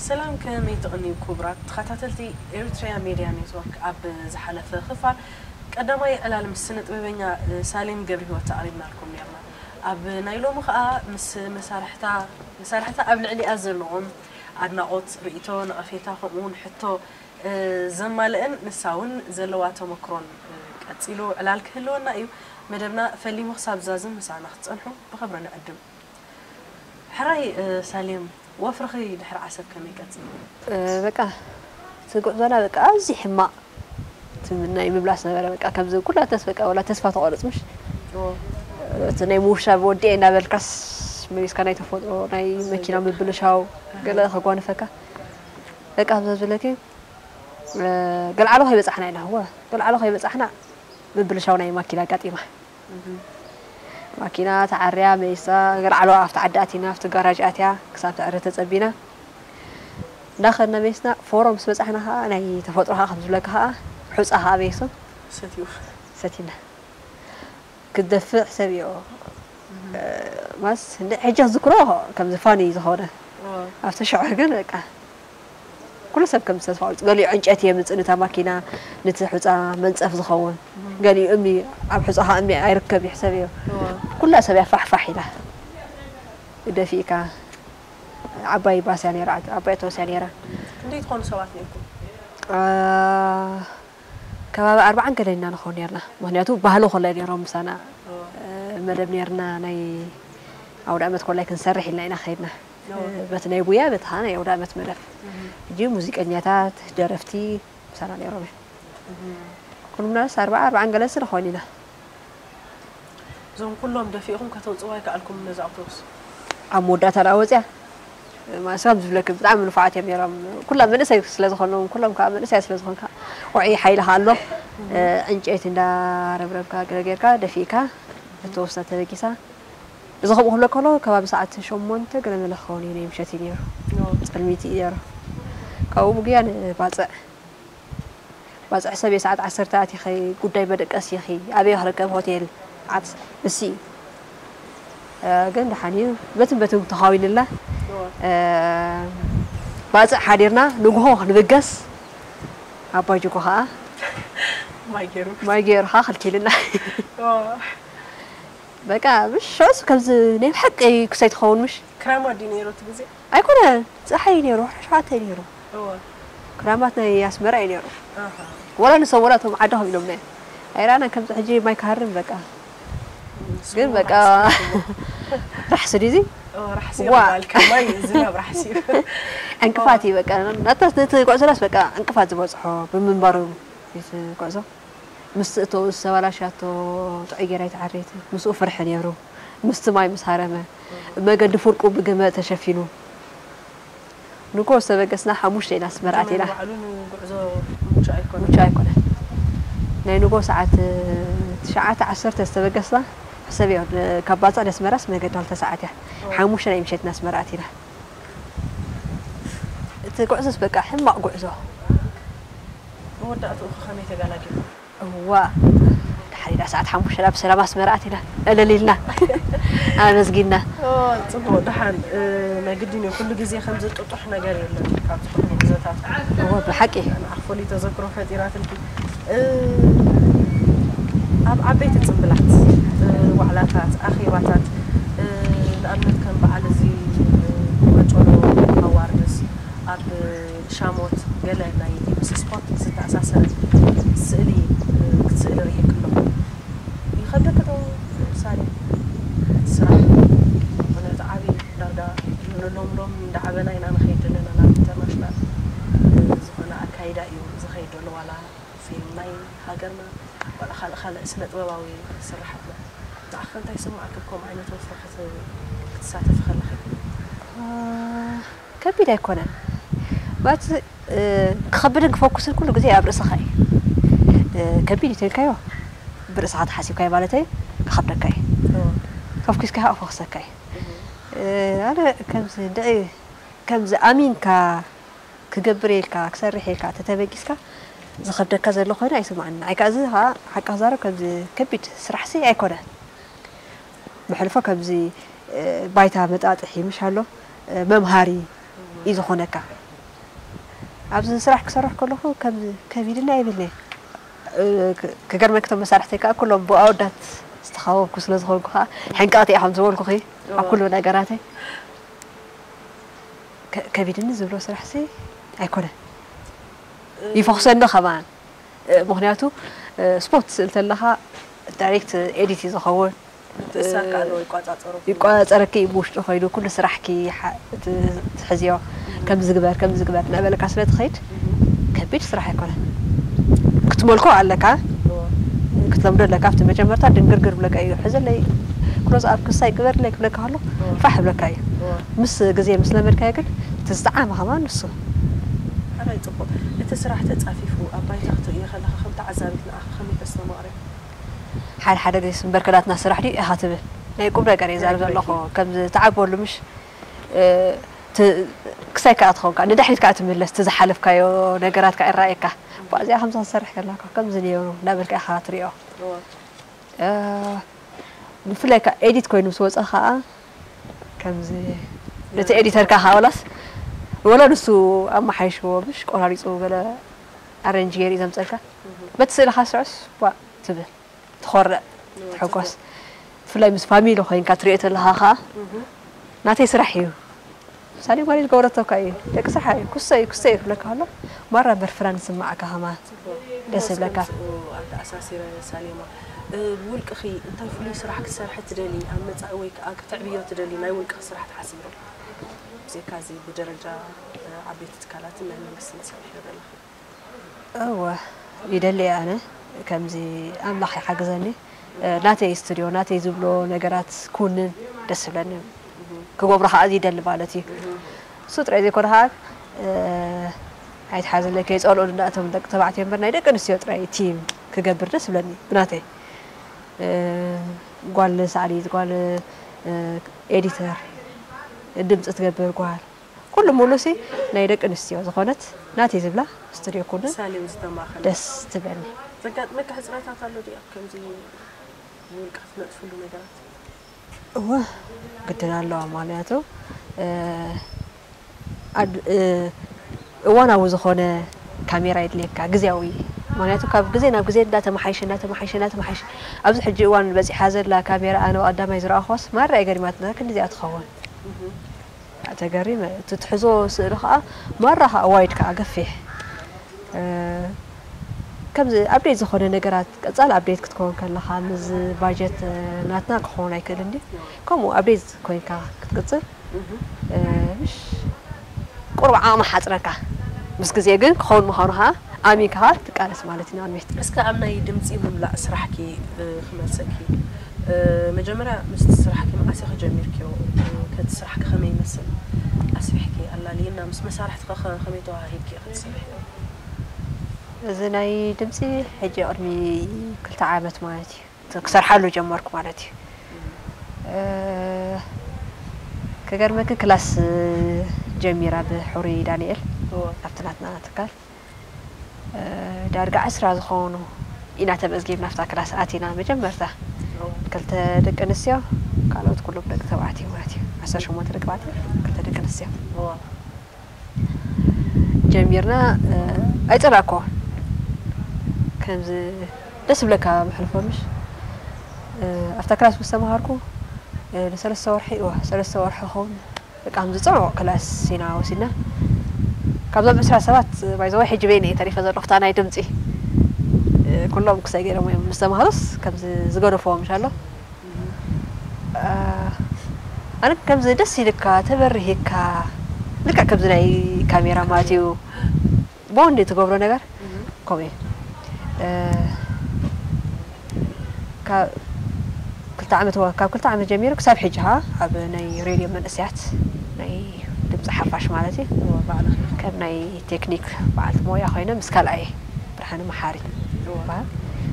ሰላም፣ ከመይ ትቕንዩ ክቡራት ተኸታተልቲ ኤሪትሪያ ሜድያ ኔትወርክ? ኣብ ዝሓለፈ ክፋል ቀዳማይ ዕላል ምስ ስነ ጥበበኛ ሳሌም ገብረህይወት ኣቕሪብናልኩም ነርና። ኣብ ናይ ሎሚ ኸኣ ምስ መሳርሕታ መሳርሕታ ኣብ ልዕሊኣ ዘለዎም ኣድናቖት፣ ርእይቶ፣ ነቐፌታ፣ ከምኡ እውን ሕቶ ዘማልእን ንሳ እውን ዘለዋ ተመክሮን ቀጺሉ ዕላል ክህልወና እዩ። መደብና ፈሊሙ ክሳብ ዝዛዝም ምሳና ክትጸንሑ ብኽብሪ ንዕድም። ሕራይ ሳሌም፣ ወፍርኺ ድሕሪ ዓሰብ ከመይ ቀጺሉ? በቃ እቲ ጉዕዞና በቃ ኣዝዩ ሕማቕ ትምናይ ምብላስ ነበረ። በቃ ከምዚ ኩላ ተስ በቃ ወላ ተስፋ ተቆርጽ ምሽ እቲ ናይ ምውሻብ ወዲኤ እናበልካስ መሊስካ ናይ ተፈጥሮ ናይ መኪና ምብልሻው ገለ ከጓንፈካ በቃ ኣብዛ ዝብለኪ ገለ ዓሎ ከይበጻሕና ኢና። እወ ገለ ዓሎ ከይበጻሕና ምብልሻው ናይ ማኪና ኣጋጢማ። ማኪና ተዓርያ መይሳ ገለ ዓሎ ኣብቲ ዓዲ ኣቲና ኣብቲ ጋራጅ ኣትያ ክሳብ ተዕረ ተጸቢና እንዳኸድና መይስና ፎሮ ምስ በጻሕና ከዓ ናይ ተፈጥሮ ከዓ ከም ዝብለካ ከዓ ሑፃ ከዓ መይሱ ሰትዩ ሰቲና ክትደፍእ ሕሰብዮ ማስ ሕጂ ዝክሮ ከምዚ ፋኒ ዝኾነ ኣብቲ ሽዑ ግን በቃ ኩሉ ሰብ ከም ዝተስፋ ቁርጽ ገሊኡ ዕንጨይቲ የምጽእ ንታ ማኪና ንቲ ሑጻ መንጸፍ ዝኸውን ገሊኡ እምኒ ኣብ ሑጻ ከኣ እምኒ ኣይርከብ ይሕሰብ እዮ ኩላ ሰብ ያፋሕፋሕ ኢላ ደፊእካ ዓባይ ባስያ ነራ ዓባይ ኣውቶቡስ እያ ነራ ክንደይ ትኾኑ ሰባት ነርኩም ከባቢ ኣርባዓን ገለ ኢና ንኸውን ነርና ምክንያቱ ባህሊ ኮላይ ነሮም ምሳና መደብ ነርና ናይ ኣውደ ኣመት ኮላይ ክንሰርሕ ኢልና ኢና ከይድና በቲ ናይ ጉያ በቲ ከዓ ናይ ኣውደ ኣመት መደብ ሕጂ ሙዚቀኛታት ደረፍቲ ምሳና ነሮም እዮም ኩሉምናስ ኣርባዓ ኣርባዓን ገለሲ ንኸውን ኢና እዞም ኩሎም ደፊእኹም ከተውፅዋ ኣይከኣልኩም ነዚ ኣውቶቡስ ኣብ መወዳእታ ደኣ ወፅያ ማእሰ ከም ዝብለኪ ብጣዕሚ ንፉዓት እዮም ነይሮም ኩሎም መንእሰይ ስለ ዝኾኑ ኩሎም ከዓ መንእሰይ ስለ ዝኾንካ ውዒ ሓይልኻ ኣሎ ዕንጨይቲ እንዳረብረብካ ገለ ጌርካ ደፊእካ እተወስና ተበጊሳ እዚ ከምኡ ክብለ ከሎ ከባቢ ሰዓት ሸሞንተ ገለ መለ ክኸውን እዩ ናይ ምሸት እዩ ነይሩ ፀልሚት እዩ ነይሩ ካብኡ ብጉያ ንባፅዕ ባፅዕ ሰብ ሰዓት ዓሰርተ ኣቲኺ ጉዳይ መደቀሲ ኢኺ ኣበይ ክርከብ ሆቴል ዓት እሲ እዩ ግን ደሓን እዩ በትን በትን ተኻዊልላ ባፅዕ ሓዲርና ንግሆ ክንብገስ ኣባ ጅጎ ከዓ ማይ ገይሩ ከዓ ከልኪልና በቃ ምሽ ሸዑስ ከምዚ ናይ ብሓቂ ክሳይ ትኸውን ምሽ ክራማ ድዩ ነይሩ እቲ ግዜ ኣይኮነን ፀሓይ ነይሩ ወርሒ ሸውዓተ ነይሩ ክራማት ናይ ኣስመራ እዩ ነይሩ ወላ ንሰብ ወላ እቶም ዓዲ ከቢሎምና ኣይረኣናን ከምዚ ሕጂ ማይ ክሃርም በቃ ግን በቃ ራሕሲ ድዩ እዚ ዕንቅፋት እዩ በቃ ናታስ ነቲ ጉዕዞናስ በቃ ዕንቅፋት ዝበፅሖ ብምንባሩ እዩ እቲ ጉዕዞ ምስ እቶ ዝተበላሻቶ ጥዑይ ጌራ ኣይትዓርየትን ምስኡ ፍርሒ ነይሩ ምስቲ ማይ ምስ ሃረመ መገዲ ፍርቁ ብግመ ተሸፊኑ ንጎ ዝተበገስና ሓሙሽተ ኢና ኣስመራ ኣቲና ባዕሉ ንጉዕዞ ምቹ ኣይኮነ ምቹ ኣይኮነ ናይ ንጎ ሰዓት ትሽዓተ ዓሰርተ ዝተበገስና ሕሰብ እዮ ካብ ባፅዕ ነስመራስ መገዲ ክልተ ሰዓት እያ ሓሙሽተ ናይ ምሸት ናስመራ ኣቲና እቲ ጉዕዞስ በቃ ሕማቕ ጉዕዞ መወዳእትኡ ከ ከመይ ተገላጊሉ እዋ ድሓር ኢላ ሰዓት ሓሙሽተ ናብ ሰላም ኣስመራ ኣቲና እልል ኢልና ኣመስጊና ጽቡቅ ድሓን ናይ ግድን እዩ ኩሉ ግዜ ከምዚ ጥጡሕ ነገር የለን ካብ ዝኾነ ግዘታት እወ ብሓቂ ንዓኽ ፍሉይ ተዘክሮ ፈጢራትልኪ ኣብ ዓበይቲ ጽምብላት ዋዕላታት ኣኼባታት ንኣብነት ከም በዓል እዚ ወጨሎ ኣዋርድስ ኣብ ሻሞት ገለ ናይ ምስ ስፖርት ዝተኣሳሰረ ስእሊ ክትስእሊ ርኢየኪ ኣለኹ። ይኸብደኪ ዶ ሳሌ ስራሕ? ምኽንያቱ ዓብዪ ዳርጋ ንሎምሎም እንዳዓበና ኢና ንኸይድ ዘለና ናብ ኢንተርናሽናል ዝኾነ ኣካይዳ እዩ ዝኸይድ ዘሎ ዋላ ፊልም ናይ ሃገርና ዋላ ካልእ ካልእ ስነ ጥበባዊ ስራሓትና ንዓኺ እንታይ ይስምዓኪ ብከምኡ ዓይነት ወፍሪ ክትሳተፊ ከለኺ? ከቢድ ኣይኮነን ማለት ክኸብድን ክፈኩስን ኩሉ ግዜ ኣብ ርእስኻ እዩ ከቢድ እዩ ተልካዮ ብርእስኻ ተሓሲብካዮ ማለት እዩ ክኸብደካ እዩ ከፍኪስካ ይሃ ፈክሰካ እዩ ኣነ ከምዚ ድዒ ከምዚ ኣሚንካ ክገብር ኢልካ ክሰርሕ ኢልካ ተተበጊስካ ዝኸብደካ ዘሎ ኮይኑ ኣይስማዕን ንዓይ ከዓ እዚ ከዓ ሓቂ ክዛረብ ከምዚ ከቢድ ስራሕሲ ኣይኮነን መሕልፎ ከምዚ ባይታ መጣጥሒ ምሽ ኣሎ መምሃሪ እዩ ዝኾነካ። ኣብዚ ስራሕ ክሰርሕ ከለኹ ከም ከቢድና ይብልኒ። እ፣ ክ-፣ ክገርመክ እቶም መሳርሕተይ ከዓ ኩሎም ብኣወዳት ዝተኸበብኩ ስለ ዝኾንኩ ከዓ ሕንቃት እየ ከም ዝበልኩኺ ኣብ ኩሉ ነገራተይ። ከ-፣ ከቢድኒ ዝብሎ ስራሕሲ ኣይኮነን። ይፈኽሰኒ ከማን። እ፣ ምኽንያቱ፣ እ፣ ስፖርት ትስእል ተለኻ ዳይሬክት ኤዲት እዩ ዝኸውን። ምትእስሳር ከኣ ኣለዎ፣ ይቋጻጸሮ። ይቋጻጸረኪ እዩ ብውሽጢ ኾይኑ፣ ኩሉ ስራሕኪ ይሓ-፣ ት-፣ ትሕዝዮ። ከም ዝግበር፣ ከም ዝግበር እናበለካ ስለ ትኸይድ፣ ከቢድ ስራሕ ኣይኮነን። ክትመልኮ ኣለካ፣ እዎ። ክትለምዶ ኣለካ። ኣብቲ መጀመርታ ድንግርግር ብለካ እዩ። ሕዘለይ፣ ክሎዝ ኣፕ ክሳይ ግበርለይ ክብለካ ከሎ፣ እዎ። ፋሕ ብለካ እዩ። እዎ። ምስ ግዜ ምስ ለመድካዮ ግን፣ እቲ ዝጠዓመ ከማን ንሱ። ኣራይ ጽቡቕ። እቲ ስራሕ ተጻፊፉ ኣብ ባይታ ክትርእዮ ከለኻ፣ ከም ተዓዛቢት ንኣኻ ከመይ ተስተማቕርዮ? ሓደ ሓደ ግዜ እምበርከ ናትና ስራሕ ድዩ ኢኻ ትብል። ናይ ቁም ነገር እየ ዛረብ ዘለኹ። ከም ዝተዓበሉ ምሽ፣ እ፣ ት-፣ ክሳይ ከኣ ትኸውን ከኣ ንድሕሪት ከኣ ትምለስ፣ እቲ ዝሓለፍካዮ ነገራት ከኣ ይረኣየካ። ብኣዚኣ ከምዚ ክትሰርሕ ከለኻ ከምዚ ነይሩ እናበልካ ኢኻ ትሪኦ። እወ። እ፣ ብፍላይ ከኣ ኤዲት ኮይኑ ምስ ወጸ ከኣ ከምዚ ነቲ ኤዲተር ከኣ ወላስ ወላ ንሱ ኣመሓይሽዎ ምሽ ቆራሪጹ ገለ ኣረንጅ ገይሩ እዩ ዘምጸልካ። በቲ ስእልኻ ስዑስ ዋ ትብል፣ ትኾርዕ፣ እዎ፣ ትሕጎስ። ጽቡቕ። ብፍላይ ምስ ፋሚሊ ኮይንካ ትሪኦ ተለኻ ኸኣ፣ እህ። ናተይ ስራሕ እዩ። ሳሌ ጓል ዝገበረቶ እኳ እዩ። ደቂ ስራሕ እዩ። ኩሶ እዩ፣ ኩሶ እዩ ክብለካ ከሎ፣ ማራ እምበር ፍራን ዝስምዓካ ከማን። ጽቡቕ። ደስ ይብለካ። ከምኡ ኣተኣሳሲረ ሳሌማ። እ፣ ብውልቅኺ እንታይ ፍሉይ ስራሕ ክትሰርሒ ትደሊ? ኣብ መጻኢ ወይ ከኣ ከተዕብዮ ትደሊ ናይ ውልቅኺ ስራሕ ትሓስቢ ዶ? ብዘይካ እዚ ብደረጃ፣ እ፣ ዓበይቲ ትካላትን ናይ መንግስትን ትሰርሕዮ ዘለኺ? እወ፣ ይደሊ እየ ኣነ። ከምዚ ኣምላኽ ይሓግዘኒ። እ፣ ናተይ ስቱድዮ፣ ናተይ ዝብሎ ነገራት ክውንን ደስ ይብለኒ። ክገብሮ ከኣ ይደሊ ማለት እዩ። እሱ ጥራይ ዘይኮነ ከኣ፣ እ፣ ኣይትሓዘለይ፣ ከይጸልኡ እንዳእቶም ደቂ ተባዕትዮ እምበር ናይ ደቂ ኣንስትዮ ጥራይ ቲም ክገብር ደስ ይብለኒ ብናተይ። እ፣ ጓል ሰዓሊት፣ ጓል፣ እ፣ ኤዲተር፣ ድምጺ ትገብር ጓል፣ ኩሉ ሙሉሲ ናይ ደቂ ኣንስትዮ ዝኾነት ናተይ ዝብላ ስቱድዮ ኩንን ሳሌም ዝተማኸለ። ደስ ትብለኒ። ዘጋጥመካ ሕጽረታት ኣሎ ድዩ ኣብ ከምዚ ብውልቃ ትነጥፍሉ ነገራት? እወ፣ ግድን ኣለዋ። ምኽንያቱ፣ እ፣ ኣድ-፣ እ፣ እዋናዊ ዝኾነ ካሜራ የድልየካ፣ ግዝያዊ። ምኽንያቱ ካብ ግዜ ናብ ግዜ እንዳተመሓየሸ፣ እንዳተመሓየሸ፣ እንዳተመሓየሸ፣ ኣብዚ ሕጂ እዋን በጺሓ ዘላ ካሜራ ኣነ ቀዳማይ ዝረኣኹዋስ ማራ እየ ገሪማትና፣ ክንድዚኣ ትኸውን። እህ። ተገሪመ። እቲ ትሕዞ ስእሊ ኸኣ ማራ ኸኣ ዋይድ ከኣ ገፊሕ። እ፣ ከምዚ ኣፕዴት ዝኾነ ነገራት፣ ቀጻሊ ኣፕዴት ክትከውን ከለኻ፣ ምስ ባጀት፣ እ፣ ናትና ክኸውን ኣይክእልን ድዩ? ከምኡ ኣፕዴት ኮይንካ ክትቅጽል፣ እህ። እ፣ ምሽ ቁሩብ ዓቕሚ ሓጽረካ። ምስ ግዜ ግን ክኸውን ምዃኑ ኸኣ ኣሚንካ ኸኣ ትቃለስ ማለት እዩ ንቕድሚት። እስከ ኣብ ናይ ድምጺ ምምላእ ስራሕኪ፣ እ፣ ክመልሰኪ። እ፣ መጀመርያ ምስቲ ስራሕኪ መዓስ ኢኺ ጀሚርክዮ? እ፣ ከቲ ስራሕኪ ከመይ ይመስል? ኣስፊሕኪ ኣላልይና፣ ምስ መሳርሕትኺ ኸ ከመይ ተዋሃሂድኪ ኢኺ ትሰርሕዮ? እዚ ናይ ድምጺ ሕጂ ቅድሚ ክልተ ዓመት ማለት እዩ። እቲ ክሰርሓሉ ጀመርኩ ማለት እዩ። እ፣ ክገርመኪ ክላስ ጀሚራ ብሕሩይ ዳንኤል እዎ። ኣብቲ ናትና ትካል። እ፣ ዳርጋ ዕስራ ዝኾኑ ኢና ተመዝጊብና ኣብታ ክላስ ኣቲና መጀመርታ። እዎ። ክልተ ደቂ ኣንስትዮ፣ ካልኦት ኩሎም ደቂ ተባዕትዮ ማለት እዩ። ዓሰርተ ሸሞንተ ደቂ ተባዕትዮ፣ ክልተ ደቂ ኣንስትዮ። እዎ። ጀሚርና፣ እ፣ ኣይጸላእኩዎን። ከምዚ ደስ ዝብለካ መሕልፎ ምሽ? እ፣ ኣብታ ክላስ ምስ ተማሃርኩ፣ እ፣ ንሰለስተ ወርሒ፣ እወ፣ ሰለስተ ወርሒ ክኸውን በቃ፣ ከምዚ ጽዑቕ ክላስ ኢና ወሲድና። ካብዞም ዕስራ ሰባት፣ ባይ ዘ ወይ፣ ሕጂ በይነይ እየ ተሪፈ ዘለኹ፣ እታ ናይ ድምጺ። እ፣ ኩሎም ክሳይ ገይሮም እዮም ምስ ተማሃሩስ፣ ከምዚ ዝገደፍዎ ምሽ ኣሎ። እ፣ ኣነ ከምዚ ደስ ኢልካ፣ ተበሪሂካ፣ ልክዕ ከምዚ ናይ ካሜራ ማለት እዩ። ብወንዲ ትገብሮ ነገር፣ እህ። ከምኡ እዩ። እ፣ ካብ ክልተ ዓመት ወ-፣ ካብ ክልተ ዓመት ጀሚሩ ክሳብ ሕጂ ኸኣ ኣብ ናይ ሬድዮ መንእሰያት ናይ ድምፂ ሓፋሽ ማለት እዩ። እወ፣ ባዕልኺ። ከም ናይ ቴክኒክ በዓልቲ ሞያ ኮይነ ምስ ካልኣይ ብርሃነ መሓሪ እወ። ይበሃል።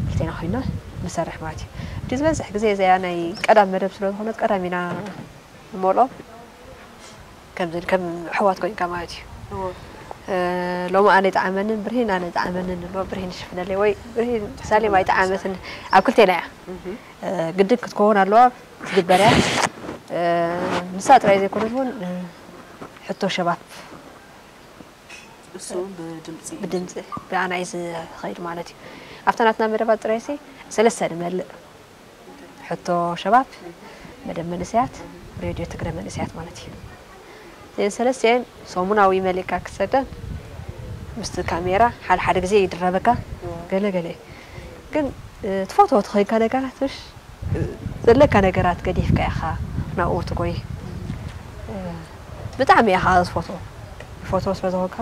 ክልቴና ኮይና ንሰርሕ ማለት እዩ። እቲ ዝበዝሕ ግዜ እዚኣ ናይ ቀዳም መደብ ስለ ዝኾነት ቀዳም ኢና ንመልኦ። ከምዚ ከም ኣሕዋት ኮይንካ ማለት እዩ። እዎ። እ፣ ሎሚ ኣነ ይጠዓመንን ብርሂን ኣነ ይጠዓመንን ንብሎ፣ ብርሂን ሽፍነለይ ወይ ብርሂን ሳሌም ኣይጠዓመትን፣ ኣብ ክልቴና እያ። እህ። እ፣ ግድን ክትከውን ኣለዋ፣ ትግበር እያ። እ፣ ንሳ ጥራይ ዘይኮነት እውን፣ እ፣ ሕቶ ሸባብ እሱ ብድምፂ ብድምፂ ብኣና እዩ ዝኸይድ ማለት እዩ። ኣብታ ናትና መደባት ጥራይሲ ሰለስተ ንመልእ። ሕቶ ሸባብ፣ መደብ መንእሰያት፣ ሬድዮ ትግረ መንእሰያት ማለት እዩ። እዚአን ሰለስቲአን ሰሙናዊ መሊእካ ክትሰደን ምስቲ ካሜራ ሓደ ሓደ ግዜ ይድረበካ ገለ ገለ እዩ። ግን ትፈትዎ ተኾይንካ ነገራት ምሽ ዘለካ ነገራት ገዲፍካ ኢኻ ናብኡ ትጎይ። ብጣዕሚ ኢኻ ዝፈትዎ። ይፈትዎ ስለ ዝኾንካ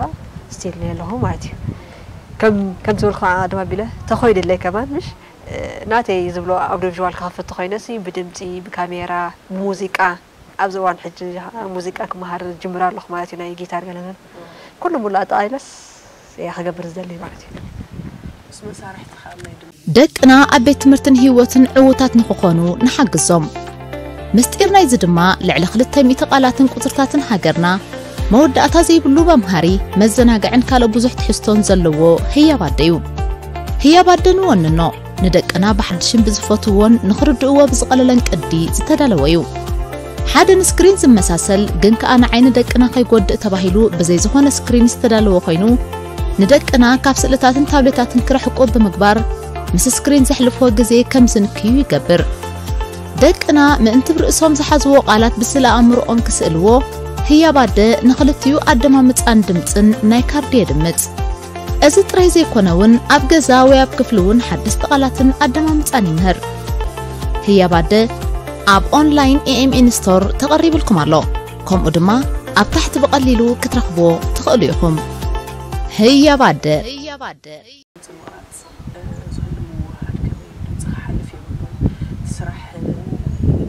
ስቲል ነይ ኣለኹ ማለት እዩ። ከም ከም ትብል ከዓ ድማ ቢለ ተኾይኑለይ ከማን ምሽ ናተይ ዝብሎ ኣውዲዮቪዥዋል ክኸፍት ተኾይነ ሲ ብድምፂ ብካሜራ ብሙዚቃ ኣብዚ እዋን ሕጂ ሙዚቃ ክመሃር ጅምር ኣለኹ ማለት እዩ። ናይ ጊታር ገለመል ኩሉ ሙሉ ኣጠቓሊለስ እያ ክገብር ዝደሊ ማለት እዩ። ምስ መሳርሕቲ ከዓ ናይ ድምፂ ደቅና ኣብ ቤት ትምህርትን ህይወትን ዕዉታት ንኽኾኑ ንሓግዞም። ምስጢር ናይዚ ድማ ልዕሊ ክልተ ሚእቲ ቃላትን ቁጽርታትን ሃገርና መወዳእታ ዘይብሉ መምሃሪ፣ መዘናግዕን ካልእ ብዙሕ ትሕዝቶን ዘለዎ ህያብ ኣደ እዩ። ህያብ ኣደ ንወንኖ፣ ንደቅና ብሓድሽን ብዝፈትውዎን ንኽርድእዎ ብዝቐለለን ቅዲ ዝተዳለወ እዩ። ሓደ ንስክሪን ዝመሳሰል ግን ከኣ ንዓይኒ ደቅና ከይጎድእ ተባሂሉ ብዘይ ዝኾነ ስክሪን ዝተዳለወ ኮይኑ፣ ንደቅና ካብ ስእልታትን ታብሌታትን ክረሕቁ ብምግባር፣ ምስ ስክሪን ዘሕልፍዎ ግዜ ከም ዝንክዩ ይገብር። ደቅና ምእንቲ ብርእሶም ዝሓዝዎ ቃላት ብስእለ ኣእምሮኦም ክስእልዎ፣ ህያብ ኣደ ንኽልቲኡ ኣደማምጻን ድምጽን ናይ ካርዲ የድምጽ። እዚ ጥራይ ዘይኮነ እውን ኣብ ገዛ ወይ ኣብ ክፍሊ እውን ሓደስቲ ቃላትን ኣደማምጻን ይምህር። ህያብ ኣደ ኣብ ኦንላይን ኤኤምኤን ስቶር ተቐሪብልኩም ኣሎ። ከምኡ ድማ ኣብ ታሕቲ ብቐሊሉ ክትረኽብዎ ትኽእሉ ኢኹም። ህያብ ኣደ። ምጽንዋት ዝህሉ ምውህሃድ ከመይ ድምፂ ክሓልፍ የብሉን። ስራሕ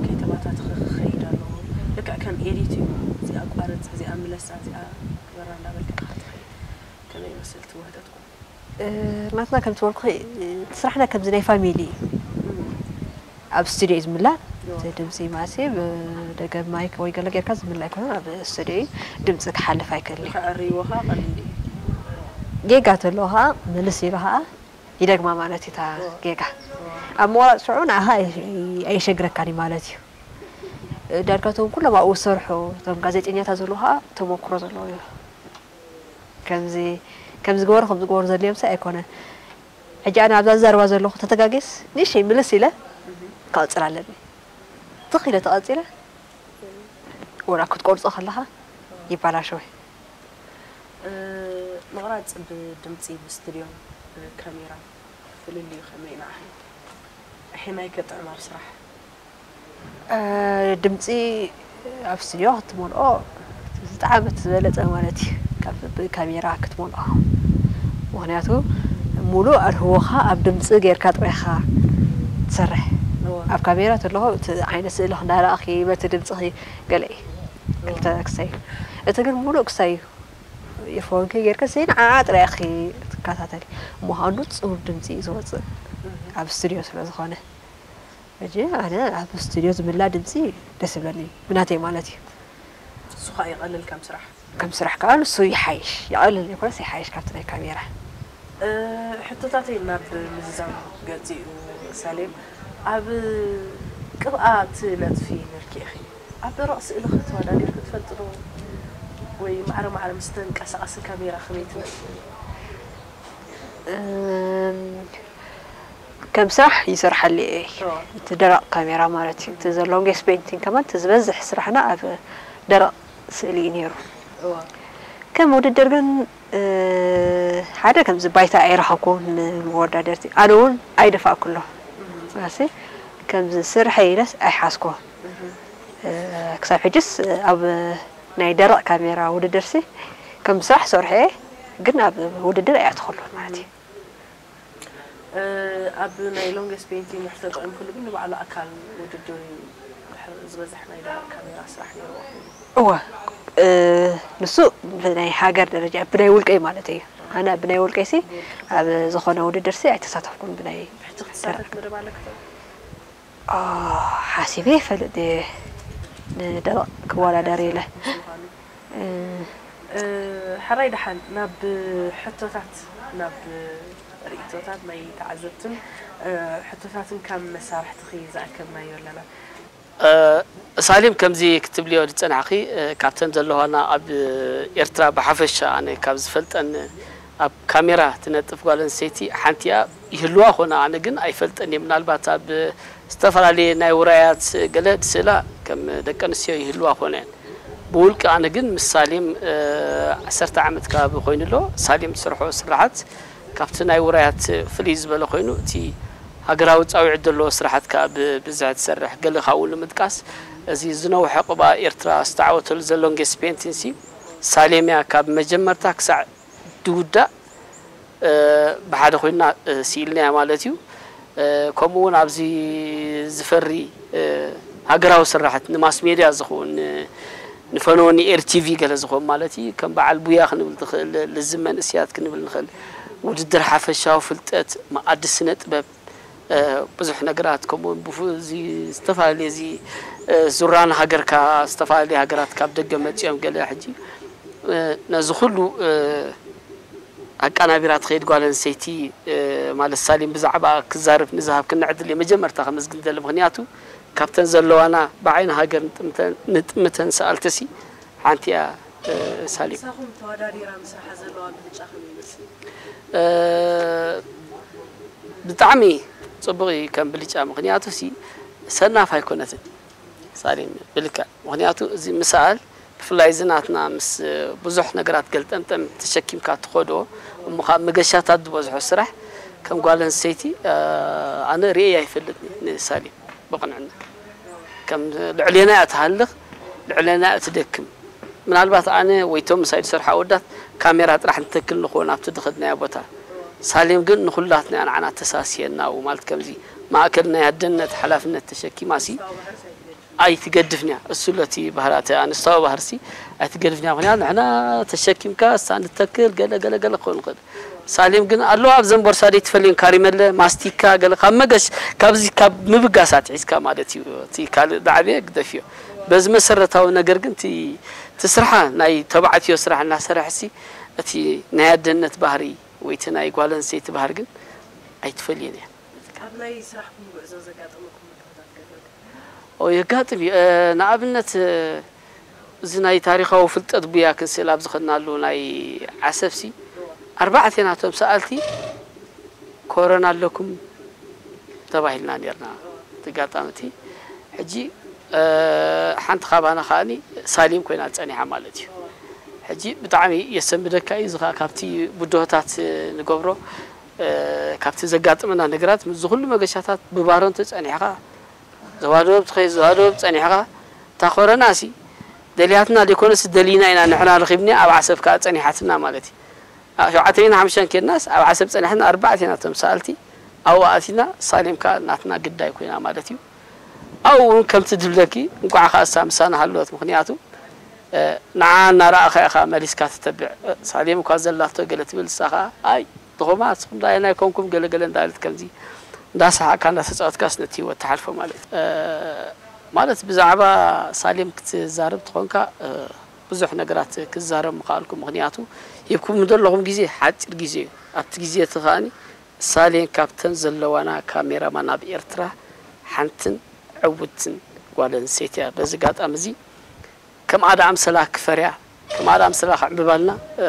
ከይተባታተኸ ክኸይድ ኣለዎ። ልክዕ ከም ኤዲት እዩ። እዚኣ ኣቋርፅ፣ እዚኣ ምለሳ፣ እዚኣ ግበራ እንዳበልካ ኢኻ ትኸይድ። ከመይ ይመስል እቲ ውህደትኩም? ናትና ከም ዝበልኩ እቲ ስራሕና ከምዚ ናይ ፋሚሊ እዩ። ኣብ ስቱዲዮ እዩ ዝምላእ። እቲ ድምፂ ማሲ ብደገ ማይክ ወይ ገለ ጌርካ ዝምላ ኣይኮነን። ኣብ ስቱዲዮ እዩ ድምፂ ክሓልፍ ኣይክእል እዩ። ከዕርይዎ ከዓ ቀሊል እዩ። ጌጋ ተለዎ ከዓ ምልስ ኢሉ ከዓ ይደግማ ማለት እዩ እታ ጌጋ። ኣብ ምቑራፅ ሽዑ ንዓኻ ኣይ- ኣይሸግረካን እዩ ማለት እዩ። ዳርጋ እቶም ኩሎም ኣብኡ ዝሰርሑ እቶም ጋዜጠኛታት ዘለዉ ከዓ ተመክሮ ዘለዎ እዩ። ከምዚ ከምዚ ግበሩ ከምዚ ግበሩ ዘድልዮም ሰብ ኣይኮነን። ሕጂ ኣነ ኣብዛ ዝዛረባ ዘለኹ ተተጋጌስ ንእሽተይ ምልስ ኢለ ክቕፅል ኣለኒ። ትኽ ኢለ ተቐፂለ ወላ ክትቆርፆ ከለኻ ይባላሸው። ምቕራፅ ብድምፂ ብስቱድዮን ብካሜራ ፍልልዩ ከመይ ንዓኺ? ኣሕማይ ከጥዕም ኣብ ስራሕ? ድምፂ ኣብ ስቱድዮ ክትመልኦ ዝጠዓመት ዝበለፀ ማለት እዩ ካብ ብካሜራ ክትመልኦ። ምክንያቱ ሙሉእ ኣድህቦኻ ኣብ ድምፂ ጌርካ ጥራይኻ ትሰርሕ። ኣብ ካሜራ ተለኹ እቲ ዓይነት ስእሊ ክንዳረኣኺ በቲ ድምፅኺ ገለ እዩ ክልተ ክሳይ እዩ። እቲ ግን ሙሉእ ክሳይ እዩ። ኢርፎን ከይጌርካ ዘይ ንዓዓ ጥራይ ኢኺ ትከታተሊ። እሞ ከዓ ንፁር ድምፂ እዩ ዝወፅእ ኣብ ስቱድዮ ስለ ዝኾነ። ሕጂ ኣነ ኣብ ስቱድዮ ዝምላ ድምፂ ደስ ይብለኒ እዩ ብናተይ ማለት እዩ። እሱ ከዓ ይቐልል ከም ስራሕ። ከም ስራሕ ከዓ ንሱ ይሓይሽ ይቐልል ይኮነስ ይሓይሽ ካብቲ ናይ ካሜራ። ሕቶታተይ ናብ ምዝዛም ገፂኡ። ሳሌም ኣብ ቅብኣት ነጥፊ ነርኪ ኢኺ። ኣብ ደረቕ ስእሊ ተወዳዲርኪ ትፈልጢ ዶ? ወይ ማዕረ ማዕረ ምስ ተንቀሳቐሲ ካሜራ ከመይ ትነጥፊ? ከም ስራሕ ይሰርሓሉ እየ። እቲ ደረቕ ካሜራ ማለት እዩ። እቲ ዘለዎም ጌስ ፔንቲንግ ከማን እቲ ዝበዝሕ ስራሕና ኣብ ደረቕ ስእሊ እዩ ነይሩ። ከም ውድድር ግን ሓደ ከምዚ ባይታ ኣይረኸብኩን ንመወዳደርቲ። ኣነ እውን ኣይደፋእኩ ኣሎ። ሲ ከምዚ ስርሐ ኢለስ ኣይሓዝኩ። ክሳብ ሕጅስ ኣብ ናይ ደረቕ ካሜራ ውድድር ሲ ከም ስራሕ ሰርሐ ግን ኣብ ውድድር ኣይኣተኹሉን ማለት እዩ። ኣብ ናይ ሎንገስ ፔንቲንግ ውሕተ ጥዑም ኩሉ ግን ንባዕሉ ኣካል ውድድር እዩ። ድሕር ዝበዝሕ ናይ ደረቕ ካሜራ ስራሕ ነይርዎ ኮይኑ። እወ ንሱ ብናይ ሃገር ደረጃ ብናይ ውልቀይ ማለት እዩ። ኣነ ብናይ ውልቀይ ሲ ኣብ ዝኾነ ውድድር ሲ ኣይተሳተፍኩን ብናይ ሕጂ ክትሳተፍ መደብ ኣለክቶ? ሓሲበ ይፈልጥ ንደረቕ ክወዳደር ኢለ። ሕራይ ደሓን ናብ ሕቶታት ናብ ርእቶታት ናይ ተዓዘብትን ሕቶታትን ካብ መሳርሕትኺ ዝኣከብናዮ ኣለና። ሳሌም፣ ከምዚ ክትብልዮ ዝጸናሕኺ፣ እ፣ ካብተን ዘለዋና ኣብ ኤርትራ ብሓፈሻ ኣነ ካብ ዝፈልጠን ኣብ ካሜራ ትነጥፍ ጓል ኣንስተይቲ ሓንቲ እያ። ይህልዋ ኾነ ኣነ ግን ኣይፈልጠን እየ። ምናልባት ኣብ ዝተፈላለየ ናይ ውራያት ገለ ስእላ ከም ደቂ ኣንስትዮ ይህልዋ ኾነ እየን። ብውልቂ ኣነ ግን ምስ ሳሌም፣ እ፣ ዓሰርተ ዓመት ከባቢ ኮይኑ ኣሎ። ሳሌም ትሰርሖ ስራሓት ካብቲ ናይ ውራያት ፍልይ ዝበለ ኮይኑ፣ እቲ ሃገራዊ ጻውዒት ዘለዎ ስራሓት ከኣ ብብዝሒ ትሰርሕ። ገለ ካብኡ ንምጥቃስ፣ እዚ ዝነውሐ ቅብኣ ኤርትራ ዝተዓወተሉ ዘሎ ሎንጌስት ፔንቲንሲ ሳሌምያ ካብ መጀመርታ ክሳዕ ድውዳእ፣ እ፣ ብሓደ ኮይና፣ እ፣ ስኢልናያ ማለት እዩ። እ፣ ከምኡ እውን ኣብዚ ዝፈሪ፣ እ፣ ሃገራዊ ስራሓት ንማስ ሜድያ ዝኸውን፣ ን-፣ ንፈነወ ንኤር ቲቪ ገለ ዝኸውን ማለት እዩ። ከም በዓል ቡያ ክንብል ትኽእል፣ ልዝብ መንእስያት ክንብል ንኽእል። ውድድር ሓፈሻዊ ፍልጠት፣ መኣዲ ስነ ጥበብ፣ እ፣ ብዙሕ ነገራት፣ ከምኡ እውን ብፉ-፣ እዚ ዝተፈላለየ እዚ፣ እ፣ ዙራን ሃገርካ፣ ዝተፈላለየ ሃገራት ካብ ደገ መጺኦም ገለ ሕጂ፣ እ፣ ነዚ ኩሉ፣ እ፣ ኣቀናቢራ ትኸይድ ጓል ኣንስተይቲ፣ እ፣ ማለት ሳሌም ብዛዕባ ክዛረብ ንዝሃብክና ዕድል እየ መጀመርታ ከመስግን ደሊ። ምኽንያቱ ካብተን ዘለዋና ብዓይኒ ሃገር ንጥምተን፣ ንጥምተን ሰኣልትሲ ሓንቲ እያ፣ እ፣ ሳሌም። ንሳኹም ተወዳዲራ ምስራሓ ዘለዋ ብልጫ ከመይ ይመስል? እ፣ ብጣዕሚ ጽቡቕ እዩ ከም ብልጫ፣ ምኽንያቱ ሲ ሰናፍ ኣይኮነትን ሳሌም ብልክዕ። ምኽንያቱ እዚ ምሳል ብፍላይ እዚ ናትና ምስ ብዙሕ ነገራት ገልጠምጠም ተሸኪምካ ትኸዶ፣ እሞ ካብ መገሻታት ዝበዝሖ ስራሕ ከም ጓል ኣንስተይቲ፣ እ፣ ኣነ ርእየ ኣይፈልጥን ንሳሌም ብቕንዕና። ከም ልዕሌና እያ ትሃልኽ፣ ልዕሌና እያ ትደክም። ምናልባት ኣነ ወይ እቶም ምሳይ ዝሰርሑ ኣወዳት ካሜራ ጥራሕ ንተክል ንኸውን ኣብቲ ዝኸድናዮ ቦታ። ሳሌም ግን ንኹላትና እያ ንዓና ተሳስየና፣ ማለት ከምዚ ማእከል ናይ ኣደነት ሓላፍነት ተሸኪማ ሲ ኣይትገድፍን እያ። እሱ ለቲ ባህሪ፣ እቲ ኣንስታዊ ባህርሲ ኣይትገድፍን እያ። ምኽንያቱ ንሕና ተሸኪምካ እሳ ንተክል ገለ ገለ ገለ ክኸውን ይኽእል። ሳሌም ግን ኣለዋ ኣብዘን ቦርሳ ደይ ትፈልየን ካሪመለ፣ ማስቲካ ገለ ካብ መገሽ፣ ካብዚ ካብ ምብጋስ ኣትሒዝካ ማለት እዩ። እቲ ካልእ ዳዕቤ ግደፍዮ። በዚ መሰረታዊ ነገር ግን እቲ፣ እቲ ስርሓ ናይ ተባዕትዮ ስራሕ እናሰርሐሲ እቲ ናይ ኣደነት ባህሪ ወይ እቲ ናይ ጓል ኣንስተይቲ ባህሪ ግን ኣይትፈልየን እያ። ኣብ ናይ ስራሕኩም ጉዕዞ ዘጋጠመኩም ምድኽታት ገለ ኣሎ? ኦ፣ የጋጥም እዩ። እ፣ ንኣብነት፣ እ፣ እዚ ናይ ታሪኻዊ ፍልጠት ቡያ ክንስእል ኣብ ዝኸድናሉ ናይ ዓሰብሲ፣ ኣርባዕቴናቶም ሰኣልቲ ኮሮና ኣለኩም ተባሂልና ኔርና። እቲ ኣጋጣሚ እቲ ሕጂ፣ እ፣ ሓንቲ ካባና ከኣኒ ሳሌም ኮይና ጸኒሓ ማለት እዩ። ሕጂ ብጣዕሚ የሰንብደካ እዩ። እዚ ከኣ ካብቲ ብድሆታት ንገብሮ፣ እ፣ ካብቲ ዘጋጥመና ነገራት፣ ምስዚ ኩሉ መገሻታት ብባሮንቶ ጸኒሕካ፣ ዞባ ደቡብ ትኸይድ፣ ዞባ ደቡብ ጸኒሕካ፣ እታ ኮረናሲ ደልያትና ዘይኮነስ ደሊና ኢና ንሕና ረኺብና፣ ኣብ ዓሰብ ከኣ ጸኒሓትና ማለት እዩ። ኣብ ሸውዓተ ሚእትን ሓሙሽተን ኬድናስ ኣብ ዓሰብ ጸኒሕና፣ ኣርባዕቴና እቶም ሰኣልቲ ኣብኡ ኣቲና፣ ሳሌም ከኣ ናትና ግዳይ ኮይና ማለት እዩ። ኣብኡ እውን ከምቲ ዝብለኪ፣ እንቋዕ ከኣ እሳ ምሳና ሃለወት፣ ምኽንያቱ፣ እ፣ ንዓ እናረኣኻ ኢኻ መሊስካ ትተብዕ። እ፣ ሳሌም እኳ ዘላቶ ገለ ትብል፣ ንሳ ኸኣ፣ ኣይ፣ ድኹማት፣ ንስኹም ደኣ ኣየናይ ኮንኩም፣ ገለ ገለ እንዳበለት ከምዚ እንዳሰሓቕካ እንዳተጻወትካስ ነቲ ህይወት ትሓልፎ ማለት እዩ። እ፣ ማለት ብዛዕባ ሳሌም ክትዛረብ ተኾንካ፣ እ፣ ብዙሕ ነገራት ክዛረብ ምኸኣልኩ፣ ምኽንያቱ ሂብኩም ዘለኹም ግዜ ሓጺር ግዜ እዩ። ኣብቲ ግዜ እቲ ከኣኒ ሳሌም ካብተን ዘለዋና ካሜራማን ኣብ ኤርትራ ሓንትን ዕውትን ጓል ኣንስተይቲ እያ። በዚ ኣጋጣሚ እዚ ከምኣ ደኣ ኣምሰላ ክፈርያ፣ ከምኣ ደኣ ኣምሰላ ክዕምብባልና፣ እ፣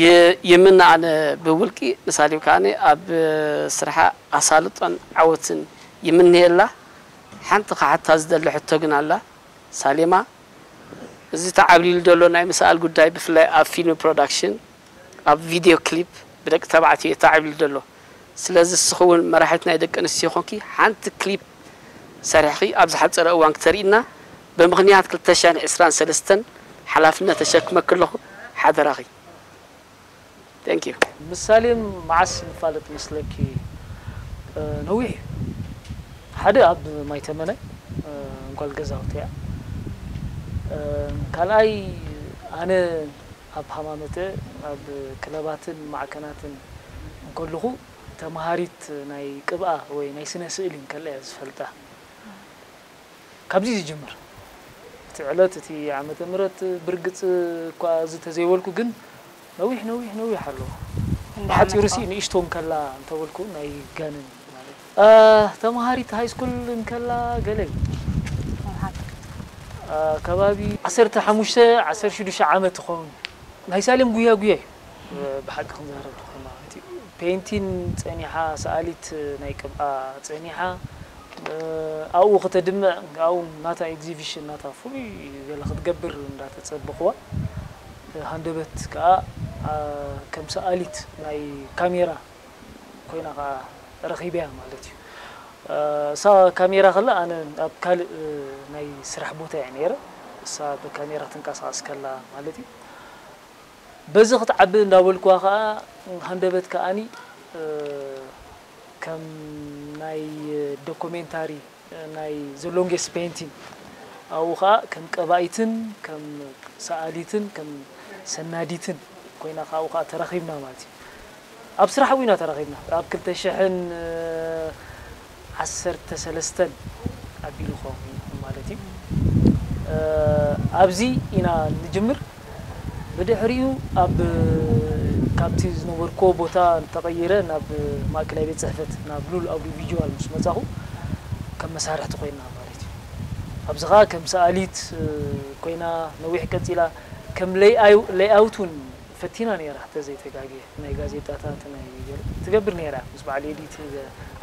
ይ-፣ ይምነ ኣነ ብውልቂ፣ ንሳሌም ከኣኒ ኣብ ስርሓ ኣሳልጦን ዓወትን ይምነየላ። ሓንቲ ክሓታ ዝደሊ ሕቶ ግን ኣላ። ሳሌማ፣ እዚ ተዓብሊሉ ዘሎ ናይ ምስኣል ጉዳይ ብፍላይ ኣብ ፊልም ፕሮዳክሽን፣ ኣብ ቪድዮ ክሊፕ ብደቂ ተባዕትዮ እዩ ተዓብሊሉ ዘሎ። ስለዚ ንስኺ እውን መራሒት ናይ ደቂ ኣንስትዮ ኮንኪ ሓንቲ ክሊፕ ሰሪሕኺ ኣብ ዝሓጸረ እዋን ክተርእይና ብምኽንያት ክልተ ሽሕን ዕስራን ሰለስተን ሓላፍነት ተሸክመኪ ኣለኹ። ሓደራኺ። Thank you። ምስ ሳሌም መዓስ ንፋለጥ መስለኪ? እ፣ ነዊሕ እዩ። ሓደ ኣብ ማይተመነ፣ እ፣ እንኳል ገዛውቲ እያ። እ፣ ካልኣይ ኣነ ኣብ ሃማመተ ኣብ ክለባትን ማዕከናትን እንከለኹ ተምሃሪት ናይ ቅብኣ ወይ ናይ ስነ ስእሊ እንከላ እየ ዝፈልጣ። ካብዚ ዝጅምር። እቲ ዕለት፣ እቲ ዓመተ ምህረት ብርግጽ እኳ እዚ ተዘይበልኩ፣ ግን ነዊሕ፣ ነዊሕ፣ ነዊሕ ኣለዎ። እንዳ ብሓጺሩ ዓመትኳ። ሲ ንእሽቶ እንከላ እንተበልኩ ናይ ጋንን ማለት እዩ። እ፣ ተምሃሪት ሃይ ስኩል እንከላ ገለ እዩ። ከባቢ ዓሰርተ ሓሙሽተ ዓሰርተ ሽዱሽተ ዓመት ትኸውን። ናይ ሳሌም ጉያ ጉያ እዩ። ብሓቂ ክንዛረብ ተኾይና ማለት እዩ። ፔንቲን ጸኒሓ፣ ሰኣሊት ናይ ቅብኣ ጸኒሓ፣ ኣብኡ ከተድምዕ፣ ኣብኡ ናታ ኤግዚቢሽን፣ ናታ ፍሉይ ገለ ክትገብር እንዳተጸበኽዋ፣ ሃንደበት ከኣ ከም ሰኣሊት ናይ ካሜራ ኮይና ከኣ ረኺበያ ማለት እዩ። እሳ ካሜራ ከላ ኣነ ኣብ ካልእ ናይ ስራሕ ቦታ እየ ነይረ። እሳ ብካሜራ ትንቀሳቐስ ከላ ማለት እዩ። በዚ ክትዓቢ እንዳበልኩዋ ከኣ ሃንደበት ከኣኒ ከም ናይ ዶኩሜንታሪ ናይ ዘሎንጌስ ፔንቲን ኣብኡ ከኣ ከም ቀባኢትን ከም ሰኣሊትን ከም ሰናዲትን ኮይና ከኣ ኣብኡ ከኣ ተራኺብና ማለት እዩ። ኣብ ስራሕ እውን ኢና ተራኺብና። ኣብ ክልተ ሽሕን ዓሰርተ ሰለስተን ኣቢሉ ክኸውን ማለት እዩ። ኣብዚ ኢና ንጅምር። ብድሕሪኡ ኣብ ካብቲ ዝነበርኩዎ ቦታ ተቐይረ ናብ ማእከላይ ቤት ጽሕፈት ናብ ሉል ኣውዲዮ ቪዥዋል ምስ መጻኹ ከም መሳርሕቲ ኮይና ማለት እዩ። ኣብዚ ኸኣ ከም ሰኣሊት ኮይና ነዊሕ ቀጺላ ከም ሌይኣውት እውን ፈቲና ነይራ ተዘይተጋግየ ናይ ጋዜጣታት ናይ ገለ ትገብር ነይራ ምስ በዓል ኤዲት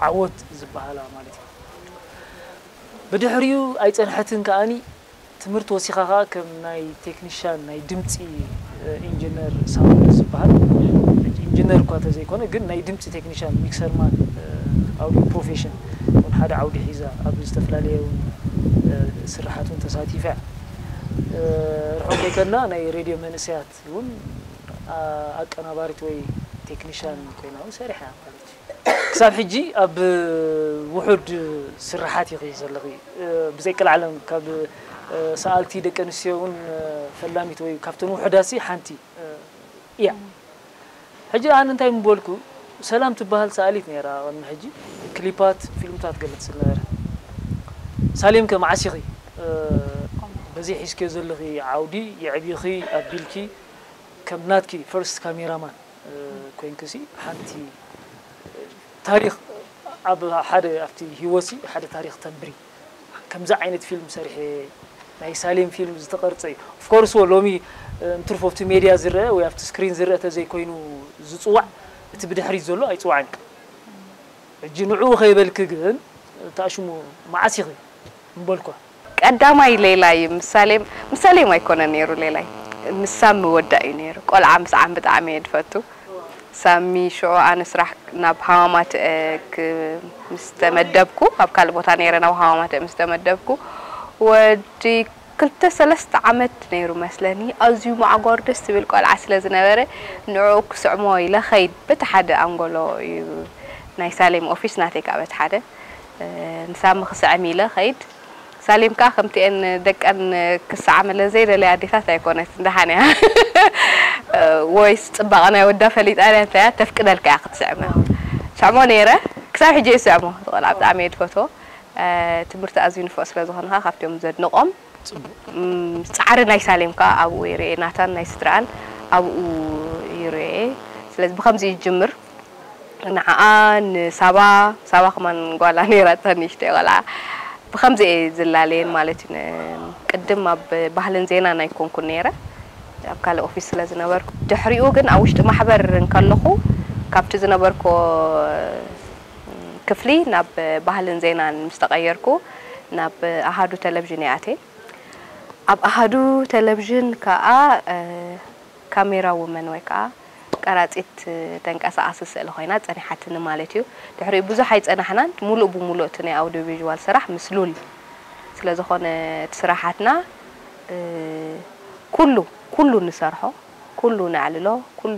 ዓወት ዝበሃላ ማለት እዩ። ብድሕሪኡ ኣይጸንሐትን ከኣኒ ትምህርቲ ወሲኻ ኸኣ ከም ናይ ቴክኒሻን ናይ ድምጺ ኢንጂነር ሳውንድ ዝበሃል ኢንጂነር እኳ ተዘይኮነ ግን ናይ ድምጺ ቴክኒሻን ሚክሰርማን ኣውዲዮ ፕሮፌሽን እውን ሓደ ዓውዲ ሒዛ ኣብ ዝተፈላለየ እውን ስራሓት እውን ተሳቲፈ ርሑቕ ከይከድና ናይ ሬድዮ መንእሰያት እውን ኣቀናባሪት ወይ ቴክኒሻን ኮይና እውን ሰሪሓ ማለት እዩ። ክሳብ ሕጂ ኣብ ውሑድ ስራሓት ኢኺ ዘለኺ። ብዘይቀልዓለም ካብ ሰኣልቲ ደቂ ኣንስትዮ እውን ፈላሚት ወይ ካብተን ውሑዳት ሲ ሓንቲ እያ። ሕጂ ኣነ እንታይ ምበልኩ፣ ሰላም ትበሃል ሰኣሊት ነይራ ቅድሚ ሕጂ ክሊፓት ፊልምታት ገለ ትስል ነበረ። ሳሌም ከ መዓስ ኢኺ በዚ ሒዝክዮ ዘለኺ ዓውዲ የዕቢኺ ኣቢልኪ ከም ናትኪ ፈርስት ካሜራማን ኮይንክሲ ሓንቲ ታሪኽ ኣብ ሓደ ኣብቲ ህይወትሲ ሓደ ታሪኽ ተንብሪ። ከምዚ ዓይነት ፊልም ሰሪሐ ናይ ሳሌም ፊልም ዝተቐርጸ እዩ። ኦፍኮርስ ሎሚ እንትርፎ ኣብቲ ሜድያ ዝረአ ወይ ኣብቲ ስክሪን ዝረአ ተዘይኮይኑ ዝጽዋዕ እቲ ብድሕሪት ዘሎ ኣይጽዋዕን እዩ። ሕጂ ንዕኡ ከይበልኪ ግን ተኣሽሙ መዓስ ኢኺ ምበልኳ። ቀዳማይ ሌላይ ምሳሌም ምሳሌም ኣይኮነ ነይሩ ሌላይ ምሳ ምወዳ እዩ ነይሩ። ቆልዓ ምስዓም ብጣዕሚ እየ ድፈቱ። ሳሚ ሽዑ ኣነ ስራሕ ናብ ሃዋማት ምስ ተመደብኩ ኣብ ካልእ ቦታ ነይረ ናብ ሃዋማት ምስ ተመደብኩ ወዲ ክልተ ሰለስተ ዓመት ነይሩ መስለኒ። ኣዝዩ ማዕጓር ደስ ዝብል ቆልዓ ስለ ዝነበረ ንዕኡ ክስዕሞ ኢለ ኸይድ በቲ ሓደ ኣንጎሎ እዩ ናይ ሳሌም ኦፊስ ናተይ ከዓ በቲ ሓደ ንሳሚ ክስዕም ኢለ ኸይድ ሳሌም ከዓ ከምቲኤን ደቀን ክሰዓመለን ዘይደለያ ኣዴታት ኣይኮነትን ደሓን እያ ወይስ ፅባቐ ናይ ወዳ ፈሊጣ እያ እንታያ ተፍቅደልካ እያ ክትስዕመ ስዕሞ ነይረ ክሳብ ሕጂ እየ ስዕሞ እቲ ቆልዓ ብጣዕሚ እየ ዝፈትዎ ትምህርቲ ኣዝዩ ንፍዕ ስለ ዝኾነ ከዓ ካብቲኦም ዘድንቖም ፃዕሪ ናይ ሳሌም ከዓ ኣብኡ ይርኤ ናታን ናይ ስድራኣን ኣብኡ ይርኤ ስለዚ ብከምዚ ይጅምር ንዓኣ ንሳባ ሳባ ከማን ጓላ ነይራታ ንእሽተይ ቆልዓ ብከምዚ እየ ዝላለየን ማለት እዩ ቅድም ኣብ ባህልን ዜናን ኣይኮንኩን ነይረ ኣብ ካልእ ኦፊስ ስለ ዝነበርኩ ድሕሪኡ ግን ኣብ ውሽጢ ማሕበር እንከለኹ ካብቲ ዝነበርኩ ክፍሊ ናብ ባህልን ዜናን ምስ ተቐየርኩ ናብ ኣሃዱ ቴሌቪዥን እየ ኣትየ ኣብ ኣሃዱ ቴሌቪዥን ከዓ ካሜራ ውመን ወይ ከዓ ቀራፂት ተንቀሳቓሲ ስእሊ ኮይና ፀኒሓትኒ ማለት እዩ። ድሕሪኡ ብዙሕ ኣይፀናሕናን። ሙሉእ ብሙሉእ እቲ ናይ ኣውዲዮ ቪዥዋል ስራሕ ምስ ሉል ስለ ዝኾነ እቲ ስራሓትና ኩሉ ኩሉ ንሰርሖ ኩሉ ነዕልሎ ኩሉ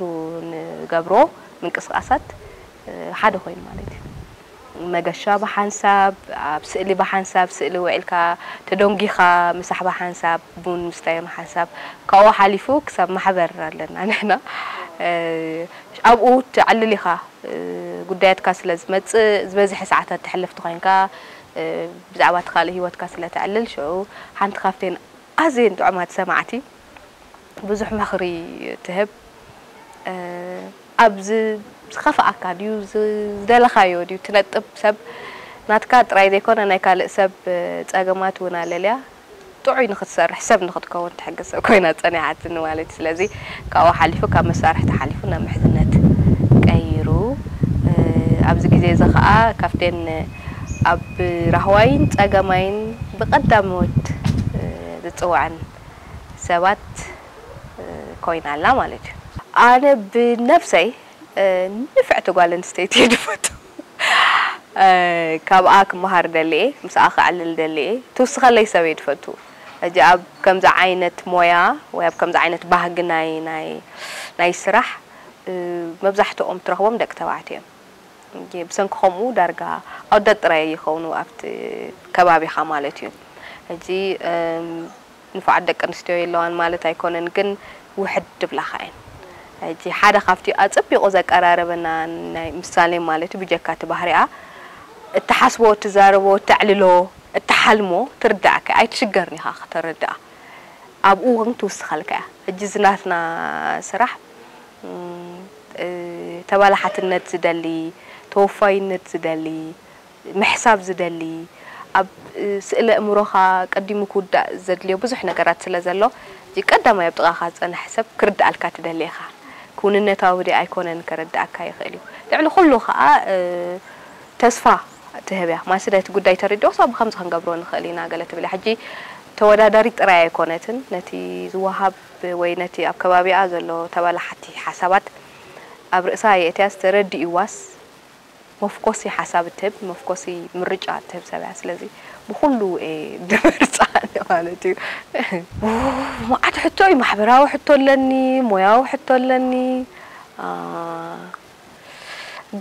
ንገብሮ ምንቅስቃሳት ሓደ ኮይኑ ማለት እዩ። መገሻ ብሓንሳብ ኣብ ስእሊ ብሓንሳብ ስእሊ ውዒልካ ተደንጊኻ ምሳሕ ብሓንሳብ ቡን ምስታይ ብሓንሳብ ካብኡ ሓሊፉ ክሳብ ማሕበር ኣለና ንሕና ኣብኡ ትዕልል ኢኻ ጉዳያትካ ስለ ዝመፅእ ዝበዝሐ ሰዓታት ተሕልፍ ተኾይንካ ብዛዕባ እቲ ካልእ ህይወትካ ስለ ተዕልል ሽዑ ሓንቲ ካብተን ኣዝየን ጥዑማት ሰማዕቲ ብዙሕ ምኽሪ ትህብ ኣብ ዝኸፍኣካ ድዩ ዝደለኻዮ ድዩ ትነጥብ ሰብ ናትካ ጥራይ ዘይኮነ ናይ ካልእ ሰብ ጸገማት እውን ኣለልያ ጥዑይ ንክትሰርሕ ሰብ ንክትከውን ትሕግዝ ሰብ ኮይና ጸኒሓትኒ ማለት እዩ። ስለዚ ካብኡ ሓሊፉ ካብ መሳርሕቲ ሓሊፉ ናብ ምሕዝነት ቀይሩ። እ፣ ኣብዚ ግዜ እዚ ኸኣ ካፕቴን ኣብ ራህዋይን ጸገማይን ብቐዳሞት፣ እ፣ ዝጽውዐን ሰባት፣ እ፣ ኮይና ኣላ ማለት እዩ። ኣነ ብነብሰይ፣ እ፣ ንፍዕቲ ጓል ኣንስተይቲ እየ ዝፈቱ። እ፣ ካብኣ ክመሃር ደልየ፣ ምስኣ ክዕልል ደልየ። ትውስኸለይ ሰብ እየ ዝፈቱ። ሕጂ ኣብ ከምዚ ዓይነት ሞያ ወይ ኣብ ከምዚ ዓይነት ባህጊ ናይ፣ ናይ፣ ናይ ስራሕ፣ እ፣ መብዛሕትኦም ትረኽቦም ደቂ ተባዕትዮ እዮም። እንጂ ብሰንኪ ከምኡ ዳርጋ ኣወዳት ጥራይ ይኸውኑ ኣብቲ ከባቢኻ ማለት እዩ። ሕጂ፣ እም፣ ንፉዓት ደቂ ኣንስትዮ የለዋን ማለት ኣይኮነን፣ ግን ውሕድ ድብላኻ እየን። ሕጂ ሓደ ካብቲ ኣጸቢቑ ዘቀራረበና ናይ ምሳሌ ማለት እዩ፣ ብጀካ እቲ ባህሪኣ፣ እትሓስቦ፣ እትዛረቦ፣ እተዕልሎ፣ እትሓልሞ ትርዳእካ፣ ኣይትሽገርን ኢኻ ክተረድኣ። ኣብኡ እውን ትውስኸልካ እያ። ሕጂ እዚ ናትና ስራሕ፣ እም፣ እ፣ ተባላሓትነት ዝደሊ፣ ተወፋይነት ዝደሊ፣ ምሕሳብ ዝደሊ፣ ኣብ፣ እ፣ ስእለ ኣእምሮኻ ቀዲሙ ክውዳእ ዘድልዮ ብዙሕ ነገራት ስለ ዘሎ፣ እዚ ቀዳማይ ኣብ ጥቓኻ ዝጸንሐ ሰብ ክርድኣልካ ትደሊ ኢኻ። ክውንነታዊ ድዩ ኣይኮነን ክርድኣካ ይኽእል እዩ። ልዕሊ ኩሉ ኸኣ፣ እ፣ ተስፋ ትህብ እያ። ማለት ነቲ ጉዳይ ተረዲኦ፣ "ሳብ ከምዚ ክንገብሮ ንኽእል ኢና" ገለ ትብል እያ። ሕጂ ተወዳዳሪት ጥራይ ኣይኮነትን። ነቲ ዝወሃብ ወይ ነቲ ኣብ ከባቢኣ ዘሎ ተባላሓቲ ሓሳባት ኣብ ርእሳ የእትያስ ተረዲእዋስ፣ መፍኮሲ ሓሳብ እትህብ፣ መፍኮሲ ምርጫ እትህብ ሰብ እያ። ስለዚ ብኹሉ እየ ድመርጻ ማለት እዩ። መዓት ሕቶ እዩ። ማሕበራዊ ሕቶ ኣለኒ፣ ሞያዊ ሕቶ ኣለኒ። አ፣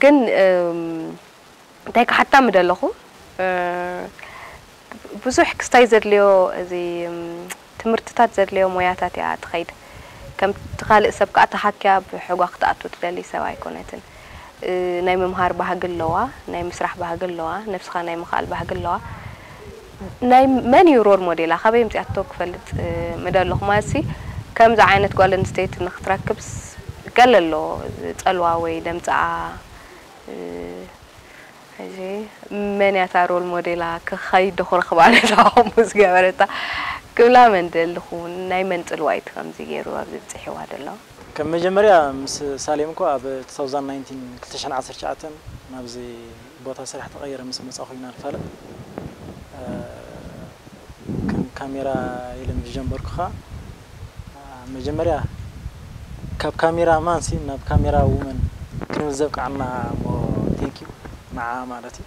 ግን፣ እም፣ እንታይ ክሓታ ምደለኹ፣ እ፣ ብዙሕ ክስታይ ዘድልዮ፣ እዚ፣ እም፣ ትምህርትታት ዘድልዮ ሞያታት እያ ትኸይድ። ከምቲ ካልእ ሰብ ከኣ ተሓኪያ ብሕጓ ክትኣቱ ትደሊ ሰብ ኣይኮነትን። እ፣ ናይ ምምሃር ባህጊ ኣለዋ፣ ናይ ምስራሕ ባህጊ ኣለዋ፣ ነብስኻ ናይ ምኽኣል ባህጊ ኣለዋ። ናይ መን እዩ ሮል ሞዴላ? ካበይ ኣምጺኣቶ ክፈልጥ፣ እ፣ ምደለኹ። ማለትሲ ከምዚ ዓይነት ጓል ኣንስተይቲ ንክትረክብስ ገለ ኣሎ፣ ዝጸልዋ ወይ ደምጽኣ፣ እ፣ ሕጂ መን እያ እታ ሮል ሞዴላ? ክኸይድ ዶ ክረኽባ ነታ ከምኡ ዝገበረታ? ክብላ መን ደልኹ? ናይ መን ጽልዋ እዩ እቲ ከምዚ ገይሩ ኣብዚ ብጽሒዋ ዘሎ? ከም መጀመርያ ምስ ሳሌም እኮ ኣብ two thousand nineteen፣ ክልተ ሽሕን ዓሰርተ ትሽዓተን ናብዚ ቦታ ስራሕ ተቐይረ ምስ መጻኹ ኢና ንፋለጥ። እ፣ ከም ካሜራ ኢለ ምስ ጀመርኩ ኸኣ፣ አ፣ መጀመርያ ካብ ካሜራ ማን ሲ ናብ ካሜራ ውመን ክንብል ዘብቃዕና እሞ፣ ቴንክ ዩ ንዓ ማለት እዩ።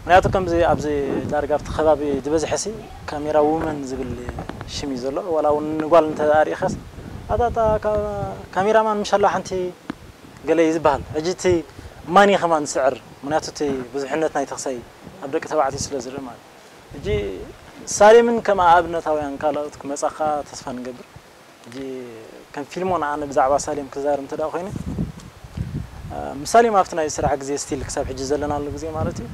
ምክንያቱ ከምዚ ኣብዚ ዳርጋ ኣብቲ ከባቢ ዝበዝሐ ሲ ካሜራ ውመን ዝብል ሽም እዩ ዘሎ። ዋላ እውን ንጓል እንተ ኣርኢኻስ፣ "ኣታ፣ ኣታ፣ ካ-፣ ካሜራ ማን ምሽ ኣለዋ ሓንቲ" ገለ እዩ ዝበሃል። ሕጂ እቲ ማን እዩ ከማን ዝስዕር? ምክንያቱ እቲ ብዙሕነት ናይቲ ክሳይ ኣብ ደቂ ተባዕትዮ ስለ ዝርኢ ማለት እዩ። ሕጂ ሳሌምን ከም ኣብነታውያን ካልኦት ክመጻኻ ተስፋ ንገብር። ሕጂ ከም ፊልሞን ኣነ ብዛዕባ ሳሌም ክዛረብ እንተ ደኣ ኮይነ፣ አ፣ ምስ ሳሌም ኣብቲ ናይ ስራሕ ግዜ ስቲል ክሳብ ሕጂ ዘለናሉ ግዜ ማለት እዩ።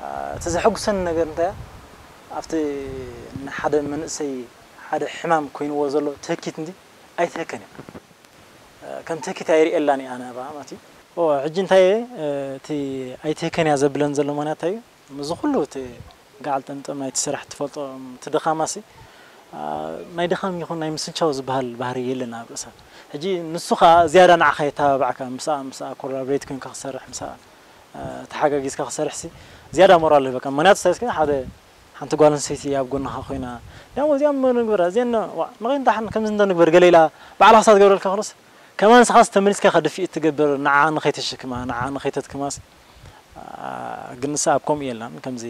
አ፣ እቲ ዘሐጉሰኒ ነገር እንታይ እያ? ኣብቲ ንሓደ መንእሰይ ሓደ ሕማም ኮይንዎ ዘሎ ትህኪት እንዲ ኣይትህከን እያ። አ፣ ከም ትህኪት ኣይርእየላን እየ ኣነ ኣብኣ ማለት እዩ። ኦ፣ ሕጂ እንታይ እየ፣ እ፣ እቲ ኣይትህከን እያ ዘብለን ዘሎ ምኽንያት እንታይ እዩ? ምስዚ ኩሉ እቲ ገዓል ጠምጠም ናይቲ ስራሕ ትፈልጦ፣ እቲ ድኻማሲ፣ አ፣ ናይ ድኻም ይኹን ናይ ምስልቻው ዝበሃል ባህሪ የለን ኣብ ርእሳ። ሕጂ ንሱ ኸኣ ዝያዳ ንዓኻ የተባብዓካ፣ ምስኣ፣ ምስኣ ኮላቦሬት ኮይንካ ክሰርሕ፣ ምስኣ፣ አ፣ ተሓጋጊዝካ ክሰርሕሲ ዝያዳ ሞራል ይህበካ። ምኽንያቱ እንታይ እስከ ሓደ ሓንቲ ጓል ኣንስተይቲ ኣብ ጎንኻ ኮይና፣ "ዳሞ እዚኣ እሞ ንግበራ፣ እዚኣ እኖ፣ ዋ፣ ንኸይንዳሕን ከምዚ እንዶ ንግበር" ገለ ኢላ ባዕላ ክሳብ ትገብረልካ ከሎስ፣ ከማን ንስኻስ ተመሊስካ ኢኻ ድፊት ትገብር፣ ንዓ ንኸይተሸክማ፣ ንዓ ንኸይተድክማስ፣ አ፣ ግን ንሳ ኣብ ከምኡ የላን። ከምዚ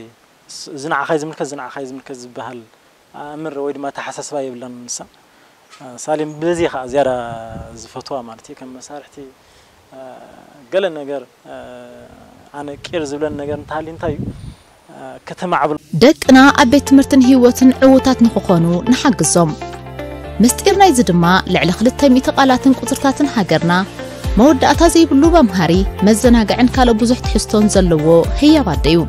ስ-፣ እዚ ንዓኻ እዩ ዝምልከት፣ እዚ ንዓኻ እዩ ዝምልከት ዝበሃል ኣምር ወይ ድማ ኣተሓሳስባ የብላን ንሳ። አ፣ ሳሌም በዚ ኸኣ ዝያዳ ዝፈትዋ ማለት እዩ። ከም መሳርሕቲ፣ አ፣ ገለ ነገር፣ አ፣ ኣነ ቂር ዝብለን ነገር እንተሃልዩ እንታይ እዩ? አ፣ ከተማዕብሎ። ደቅና ኣብ ቤት ትምህርትን ህይወትን ዕዉታት ንኽኾኑ ንሓግዞም። ምስጢር ናይዚ ድማ ልዕሊ ክልተ ሚእቲ ቃላትን ቁጽርታትን ሃገርና፣ መወዳእታ ዘይብሉ መምሃሪ፣ መዘናግዕን ካልእ ብዙሕ ትሕዝቶን ዘለዎ ህያብ ኣደ እዩ።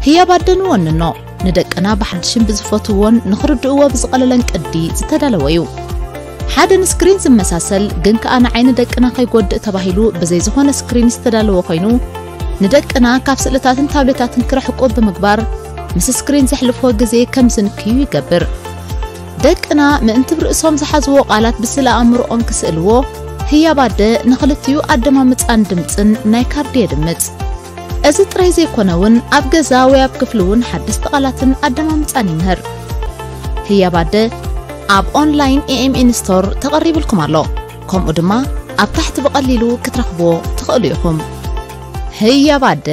ህያብ ኣደ ንወንኖ፣ ንደቅና ብሓድሽን ብዝፈትውዎን ንኽርድእዎ ብዝቐለለን ቅዲ ዝተዳለወ እዩ። ሓደ ንስክሪን ዝመሳሰል ግን ከኣ ንዓይኒ ደቅና ከይጎድእ ተባሂሉ ብዘይ ዝኾነ ስክሪን ዝተዳለወ ኮይኑ፣ ንደቅና ካብ ስእልታትን ታብሌታትን ክርሕቁ ብምግባር፣ ምስ ስክሪን ዘሕልፍዎ ግዜ ከም ዝንክዩ ይገብር። ደቅና ምእንቲ ብርእሶም ዝሓዝዎ ቃላት ብስለ ኣእምሮኦም ክስእልዎ፣ ህያብ ኣደ ንኽልቲኡ ኣደማምጻን ድምጽን ናይ ካርዲ የድምጽ። እዚ ጥራይ ዘይኮነ እውን ኣብ ገዛ ወይ ኣብ ክፍሊ እውን ሓደስቲ ቃላትን ኣደማምጻን ይምህር። ህያብ ኣደ ኣብ ኦንላይን ኤኤምኤን ስቶር ተቐሪብልኩም ኣሎ። ከምኡ ድማ ኣብ ታሕቲ ብቐሊሉ ክትረኽብዎ ትኽእሉ ኢኹም። ህያብ ኣደ።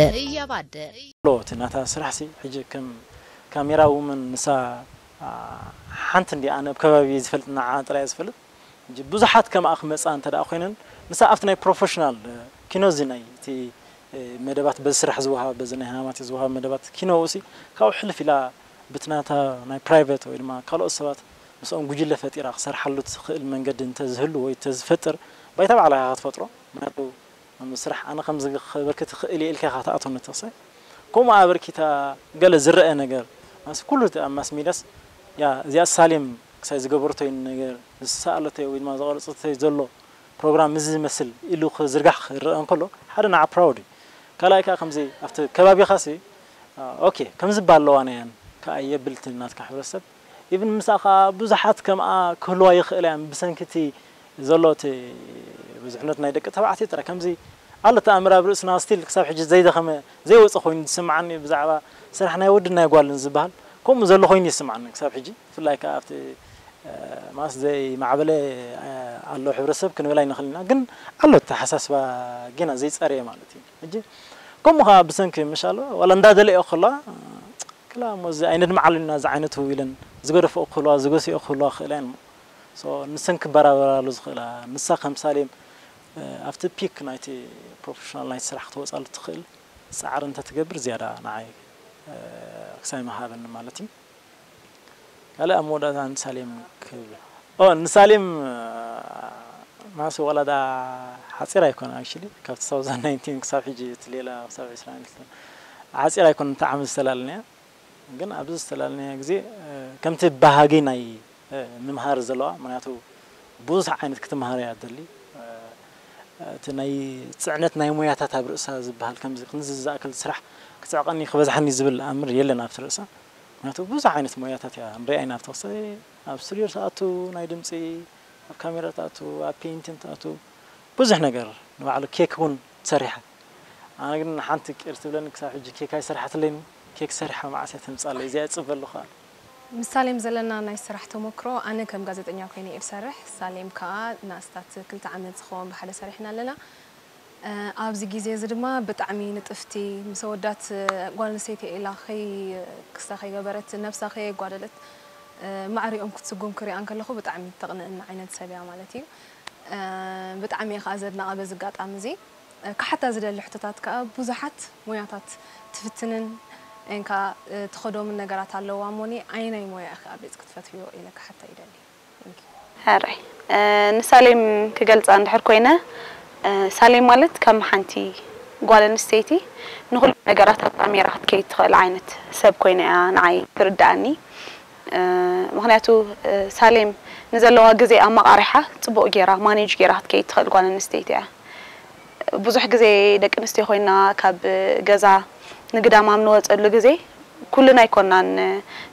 ሎ እቲ ናታ ስራሕ ሲ ሕጂ ከም ካሜራ ውመን ንሳ ሓንቲ እንዲ ኣነ ኣብ ከባቢ ዝፈልጥ ንዓ ጥራይ ዝፈልጥ ብዙሓት ከምኣ ክመፃ እንተ ደኣ ኮይነን ንሳ ኣብቲ ናይ ፕሮፌሽናል ኪኖ እዚ ናይ እቲ መደባት በዚ ስራሕ ዝወሃብ በዚ ናይ ሃማት ዝወሃብ መደባት ኪኖ ሲ ካብኡ ሕልፍ ኢላ ብትናታ ናይ ፕራይቨት ወይ ድማ ካልኦት ሰባት ምስኦም ጉጅለ ፈጢራ ክሰርሓሉ ትኽእል መንገዲ እንተዝህሉ ወይ ተዝፈጥር ባይታ ባዕላ ኢኻ ክትፈጥሮ ምክንያቱ ስራሕ ኣነ ከምዚ ከበርክት ክእል እየ ኢልካ ኢኻ ትኣትወኒ ትኽሰ ከምኡ ኣበርኪታ ገለ ዝረአ ነገር ማስ ኩሉ እቲ ኣብ ማስ ሚድያስ ያ እዚኣ ሳሌም ክሳይ ዝገበርቶ እዩ ነገር ዝሰኣለቶ ወይ ድማ ዝቐረፀቶ ዘሎ ፕሮግራም እዚ ዝመስል ኢሉ ክዝርጋሕ ክረአ እንከሎ ሓደ ንዓ ፕራውድ እዩ ካልኣይ ከዓ ከምዚ ኣብቲ ከባቢኻ ሲ ኦኬ ከምዚ ባለዋ ናያን ከዓ የብል እቲ ናትካ ሕብረተሰብ ኢቭን ምሳኻ ብዙሓት ከምኣ ክህልዋ ይኽእላ እያን ብሰንኪ እቲ ዘሎ እቲ ብዙሕነት ናይ ደቂ ተባዕትዮ ጥራይ ከምዚ ኣሎ ተኣምር ኣብ ርእስና ስቲል ክሳብ ሕጂ ዘይደኸመ ዘይወፀ ኮይኑ ዝስምዓኒ ብዛዕባ ስራሕ ናይ ወድን ናይ ጓልን ዝበሃል ከምኡ ዘሎ ኮይኑ ይስምዓኒ ክሳብ ሕጂ ብፍላይ ከዓ ኣብቲ ማስ ዘይማዕበለ ኣሎ ሕብረተሰብ ክንብል ኣይንኽእል ኢና ግን ኣሎ ተሓሳስባ ጌና ዘይፀረየ ማለት እዩ ሕጂ ከምኡ ከዓ ብሰንኪ ምሻሎ ዋላ እንዳደለዮ ከለዋ ክላ እሞ እዚ ኣይነድምዓሉ ኢና እዚ ዓይነት ህው ኢለን ዝገደፈኦ ክህልዋ ዝገስኦ ክህልዋ ክእላ እየን እሞ ንሰን ክበራበራሉ ዝኽእላ ንሳ ከም ሳሌም ኣብቲ ፒክ ናይቲ ፕሮፌሽናል ናይቲ ስራሕ ክትወፃሉ ትኽእል ፃዕሪ እንተትገብር ዝያዳ ንዓይ ክሳይ መሃበኒ ማለት እዩ ካልእ ኣብ መወዳእታ ንሳሌም ክብል ኦ ንሳሌም ማስ ወላ ዳ ሓፂር ኣይኮነ ኣክቹሊ ካብ two thousand nineteen ክሳብ ሕጂ እቲ ሌላ ክሳብ ዕስራን ክልተን ሓፂር ኣይኮነ እቲ ዓመት ዝተላለናያ ግን ኣብዚ ዝተላለናያ ግዜ ከምቲ ባህጊ ናይ ምምሃር ዘለዋ ምክንያቱ ብዙሕ ዓይነት ክትምሃር እያ ትደሊ እቲ ናይ ፅዕነት ናይ ሞያታት ኣብ ርእሳ ዝበሃል ከምዚ ክንዚ ዝኣክል ስራሕ ክፅዕቐኒ ክበዝሓኒ ዝብል ኣምር የለን ኣብቲ ርእሳ ምክንያቱ ብዙሕ ዓይነት ሞያታት እያ ንሪኣ ኢና ኣብቲ ክሰ ኣብ ስቱድዮ ትኣቱ ናይ ድምፂ ኣብ ካሜራ ትኣቱ ኣብ ፔይንቲን ትኣቱ ብዙሕ ነገር ንባዕሉ ኬክ እውን ትሰርሕ ኣነ ግን ሓንቲ ቅር ትብለኒ ክሳብ ሕጂ ኬክ ኣይሰርሓትለይን ኬክ ሰሪሓ መዓስ እያ ተምፃለይ እዚኣ ይፅበ ኣለኹ ኣነ ምስ ሳሌም ዘለና ናይ ስራሕ ተሞክሮ ኣነ ከም ጋዜጠኛ ኮይነ እየ ዝሰርሕ ሳሌም ከዓ ንኣስታት ክልተ ዓመት ዝኸውን ብሓደ ሰሪሕና ኣለና ኣብዚ ግዜ እዚ ድማ ብጣዕሚ ንጥፍቲ ምስ ኣወዳት ጓል ኣንስተይቲ ኢላ ከይ ክስታ ከይገበረት ነብሳ ከየጓደለት ማዕሪኦም ክትስጉም ክሪኣ እንከለኹ ብጣዕሚ ተቕንእኒ ዓይነት ሰብ እያ ማለት እዩ ብጣዕሚ እየ ከዓ ዘድንቓ በዚ ኣጋጣሚ እዚ ክሓታ ዝደሊ ሕቶታት ከዓ ብዙሓት ሞያታት ትፍትንን እንካ ትኸዶምን ነገራት ኣለዋ እሞኒ ኣየናይ ሞያ ኢኺ ኣብሊፅኪ ትፈትውዮ ኢለ ክሓታ ይደሊ ሕራይ ንሳሌም ክገልፃ እንድሕር ኮይነ ሳሌም ማለት ከም ሓንቲ ጓል ኣንስተይቲ ንኩሉ ነገራት ኣጣሚራ ክትከይድ ትኽእል ዓይነት ሰብ ኮይና እያ ንዓይ ትርድኣኒ ምክንያቱ ሳሌም ንዘለዋ ግዜ ኣመቃሪሓ ፅቡቅ ጌራ ማኔጅ ጌራ ክትከይድ ትኽእል ጓል ኣንስተይቲ እያ ብዙሕ ግዜ ደቂ ኣንስትዮ ኮይና ካብ ገዛ ንግዳም ኣብ ንወፀሉ ግዜ ኩልና ኣይኮናን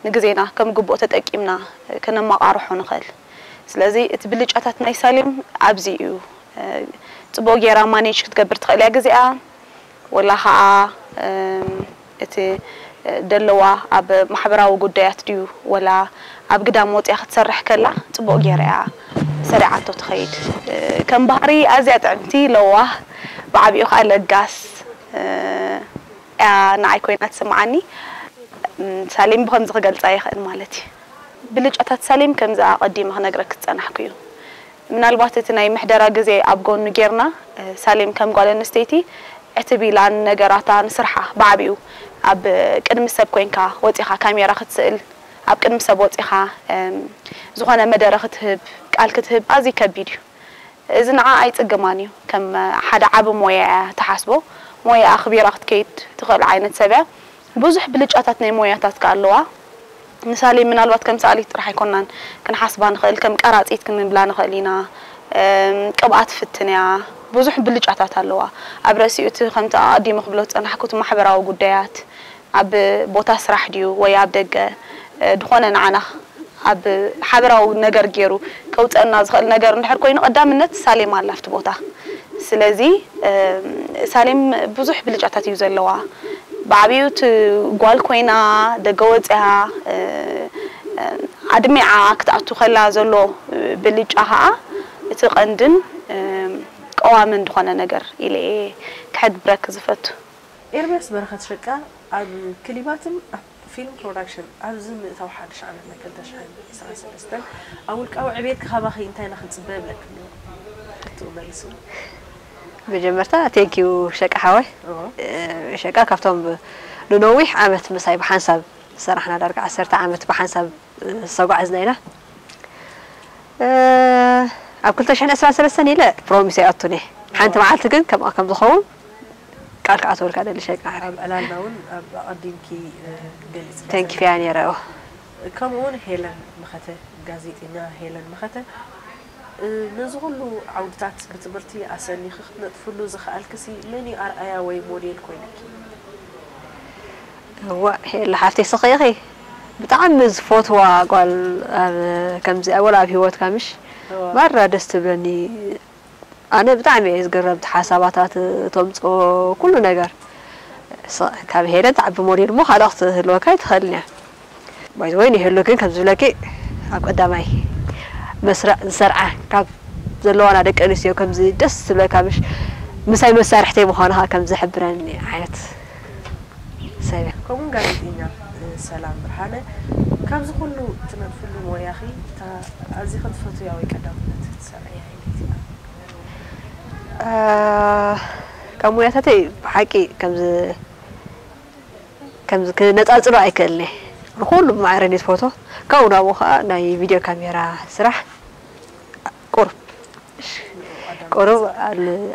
ንግዜና ከም ግቡእ ተጠቂምና ከነመቃርሖ ንኽእል ስለዚ እቲ ብልጫታት ናይ ሳሌም ኣብዚ እዩ ፅቡቅ ጌራ ማኔጅ ክትገብር ትኽእል እያ ግዜኣ ወላ ከዓ እቲ ደለዋ ኣብ ማሕበራዊ ጉዳያት ድዩ ወላ ኣብ ግዳም ወፅያ ክትሰርሕ ከላ ፅቡቅ ጌራ እያ ሰሪዓቶ ትኸይድ ከም ባህሪ ኣዝያ ጥዕምቲ ለዋህ ብዓቢኡ ከዓ ለጋስ እያ ንዓይ ኮይና ትስምዓኒ ሳሌም ብከምዚ ክገልፃ ይኽእል ማለት እዩ ብልጫታት ሳሌም ከምዚ ኣቐዲመ ክነግረኪ ዝፀናሕኩ እዩ ምናልባት እቲ ናይ ምሕደራ ግዜ ኣብ ጎኑ ጌርና ሳሌም ከም ጓል ኣንስተይቲ ዕትብ ኢላ ንነገራታ ንስርሓ ብዓቢኡ ኣብ ቅድሚ ሰብ ኮይንካ ወፂኻ ካሜራ ክትስእል ኣብ ቅድሚ ሰብ ወፂኻ ዝኾነ መደረ ክትህብ ቃል ክትህብ ኣዝዩ ከቢድ እዩ እዚ ንዓ ኣይፅግማን እዩ ከም ሓደ ዓቢ ሞያ እያ ትሓስቦ ሞያ ኣኽቢራ ክትከይድ ትኽእል ዓይነት ሰብ እያ ብዙሕ ብልጫታት ናይ ሞያታት ከ ኣለዋ ንሳሌ ምናልባት ከም ሰኣሊት ጥራሕ ኣይኮናን ክንሓስባ ንኽእል ከም ቀራፂት ክንብላ ንኽእል ኢና ቅብኣት ፍትን እያ ብዙሕ ብልጫታት ኣለዋ ኣብ ርእሲኡ እቲ ከምቲ ኣቐዲሙ ክብሎ ዝፀናሕኩ እቲ ማሕበራዊ ጉዳያት ኣብ ቦታ ስራሕ ድዩ ወይ ኣብ ደገ ዝኾነ ንዓና ኣብ ሓበራዊ ነገር ገይሩ ከውፀና ዝኽእል ነገር እንድሕር ኮይኑ ቀዳምነት ሳሌም ኣላ ኣብቲ ቦታ። ስለዚ ሳሌም ብዙሕ ብልጫታት እዩ ዘለዋ። ብዓብዩ እቲ ጓል ኮይና ደገ ወፅያ ኣድሚዓ ክትኣቱ ከላ ዘሎ ብልጫ ከዓ እቲ ቀንድን ቀዋምን ዝኾነ ነገር ኢለ እየ ክሕብረክ ዝፈቱ። ኤርምያስ በረኸት ሸቃ ኣብ ክሊባትን ኣብ ፊልም ፕሮዳክሽን ኣብዚ ምእታው ሓድሽ ዓመት ናይ ክልተ ሽሕን ዕስራን ሰለስተን ኣብ ውልቃዊ ዕቤት ካባኺ እንታይ ኢና ክንጽበ ይብለክኒ። ሕትኡ መሊሱ። መጀመርታ ቴንኪዩ ሸቃ ሓወይ። ሸቃ ካብቶም ንነዊሕ ዓመት ምሳይ ብሓንሳብ ዝሰራሕና ዳርጋ ዓሰርተ ዓመት ብሓንሳብ ዝተጓዓዝና ኢና። ኣብ ክልተ ሽሕን ዕስራን ሰለስተን ኢለ ፕሮሚስ ኣይኣቱን እየ። ሓንቲ መዓልቲ ግን ከምኣ ከም ዝኸውን ቃል ክኣትወልካ ደሊ ሸቃ። ኣብ ዕላልና እውን ኣብ ኣቐዲምኪ ገሊጽ ተንኪፍያ ነይረ። ከምኡ እውን ሄለን መኸተ ጋዜጠኛ ሄለን መኸተ ነዚ ኩሉ ዓውድታት ብትምህርቲ ኣሰኒኺ ክትነጥፍሉ ዝኸኣልክሲ መን እዩ ኣርኣያ ወይ ሞዴል ኮይኑኪ? እዋ ሄላ ሓፍተይ ስኺ ኢኺ ብጣዕሚ ዝፈትዋ ጓል ኣብ ከምዚኣ ወላ ኣብ ሂወትካ ምሽ ማራ ደስ ትብለኒ። ኣነ ብጣዕሚ እየ ዝግረም እቲ ሓሳባታት እተምፅኦ ኩሉ ነገር ካብ ሄለን ትዓቢ ሞዴል እሞ ካልእ ክትህልወካ ኣይትኽእልን እያ። ባይዘወይ ንሄሉ ግን ከም ዝብለኪ ኣብ ቀዳማይ መስርዕ ዝሰርዓ ካብ ዘለዋና ደቂ ኣንስትዮ ከምዚ ደስ ዝብለካ ምሽ ምሳይ መሳርሕተይ ምዃንኻ ከም ዝሕብረኒ ዓይነት ሰብ እያ። ከምኡ ጋዜጠኛ ሰላም ብርሃነ ካብዚ ኩሉ ትነጥፍሉ ሞያኺ እታ ኣዚኺ ትፈትውያ ወይ ቀዳምነት ትሰርዕያ ዓይነት እያ? ካብ ሞያታተይ ብሓቂ ከምዚ ከምዚ ክነፃፅሎ ኣይክእልን እየ። ንኩሉ ብማዕረ እየ ዝፈትዎ። ካብኡ ናብኡ ከዓ ናይ ቪድዮ ካሜራ ስራሕ ቁሩብ ቁሩብ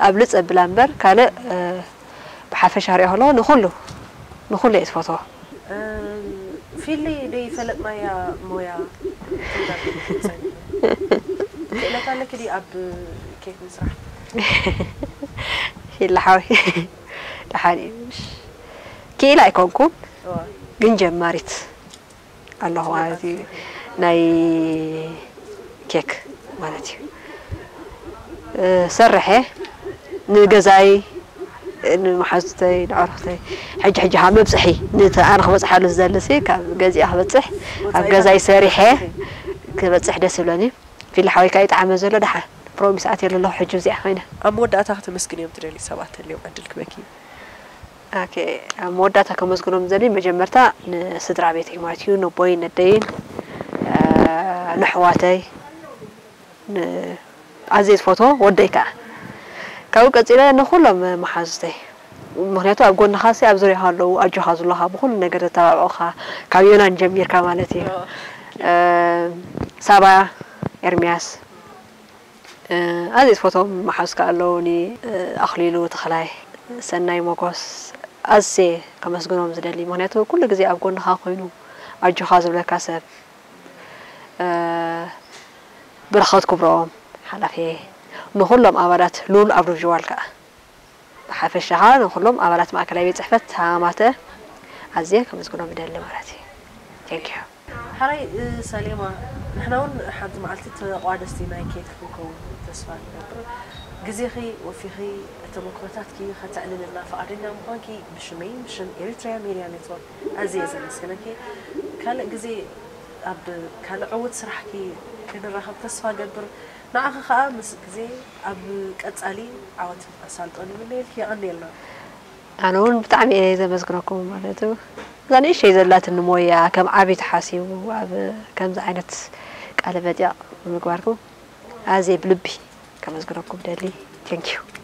ኣብልፅ ኣብላ እምበር ካልእ ብሓፈሻ ሪኦ ከለኹ ንኩሉ ንኩሉ እየ ዝፈትዎ። ፊሊ ደይ ፈለጥናያ ሞያ ክእለት ኣለኪ ድዩ ኣብ ኬክ ምስራሕ? ፊሊ ሓወይ ደሓን እዩ። ክኢላ ኣይኮንኩን ግን ጀማሪት ኣለኹ ማለት እዩ። ናይ ኬክ ማለት እዩ። ሰርሐ ንገዛይ ንመሓዙተይ ንዕሩኽተይ ሕጂ ሕጂ ካብ መብፅሒ ንቲ ኣነ ክበፅሓሉ ዝደሊ ሲ ካብ ገዚኣ ክበፅሕ ኣብ ገዛይ ሰሪሐ ክበፅሕ ደስ ይብለኒ። ፊሊ ሓወይ ከዓ ይጠዓመ ዘሎ ደሓን ፕሮሚስ ኣትየሉ ኣለኹ ሕጂ እዚኣ ኮይነ። ኣብ መወዳእታ ክተመስግንዮም ትደሊ ሰባት ተልዮም ዕድል ክበኪ። ኣብ መወዳእታ ከመስግኖም ዝደሊ መጀመርታ ንስድራ ቤተይ ማለት እዩ ነቦይን ነደይን ንሕዋተይ ኣዝየ ዝፈትዎ ወደይ ከዓ ካብኡ ቀፂለ ንኩሎም መሓዙተይ ምክንያቱ ኣብ ጎንኻ ሲ ኣብ ዙርያኻ ኣለዉ ኣጆኻ ዝብሉኻ ብኩሉ ነገር ዘተባብዑኻ ካብ ዮናን ጀሚርካ ማለት እዩ ሳባ ኤርሚያስ ኣዝየ ዝፈትዎም መሓዙት ከኣ ኣለዉኒ ኣኽሊሉ ተኽላይ፣ ሰናይ ሞጎስ ኣዝየ ከመስግኖም ዝደሊ ምኽንያቱ ኩሉ ግዜ ኣብ ጎንኻ ኮይኑ ኣጆኻ ዝብለካ ሰብ በረኸት ክብሮም ሓላፊየ ንኹሎም ኣባላት ሉል ኣብ ሪጅዋል ከኣ ብሓፈሻ ከኣ ንኹሎም ኣባላት ማእከላይ ቤት ጽሕፈት ሃማተ ኣዝየ ከመስግኖም ይደሊ ማለት እዩ። Thank you። ሓራይ ሰሌማ ንሕና እውን ሓንቲ መዓልቲ ተቋደስቲ ናይ ኬክ ክንከውን ተስፋ ንገብር። ግዜኺ ወፊኺ ተመክሮታትኪ ከተዕልልና ፍቓደኛ ምዃንኪ ብሽመይን ብሽም ኤሪትሪያ ሜድያ ኔትወርክ ኣዝየ ዘመስግነኪ። ካልእ ግዜ ኣብ ካልእ ዕዉት ስራሕኪ ክንራኸብ ተስፋ ገብር። ንዓኺ ኸኣ ምስ ግዜ ኣብ ቀጻሊ ዓወት ኣሳልጦ ንምነየልኪ። የቐንየልና። ኣነ እውን ብጣዕሚ እየ ዘመስግነኩም ማለት እዩ እዛ ንእሽተይ ዘላትኒ ሞያ ከም ዓቢ ተሓሲቡ ኣብ ከምዚ ዓይነት ቃለ መጠይቕ ብምግባርኩም ኣዝየ ብልቢ ከመስግነኩም ደሊ thank you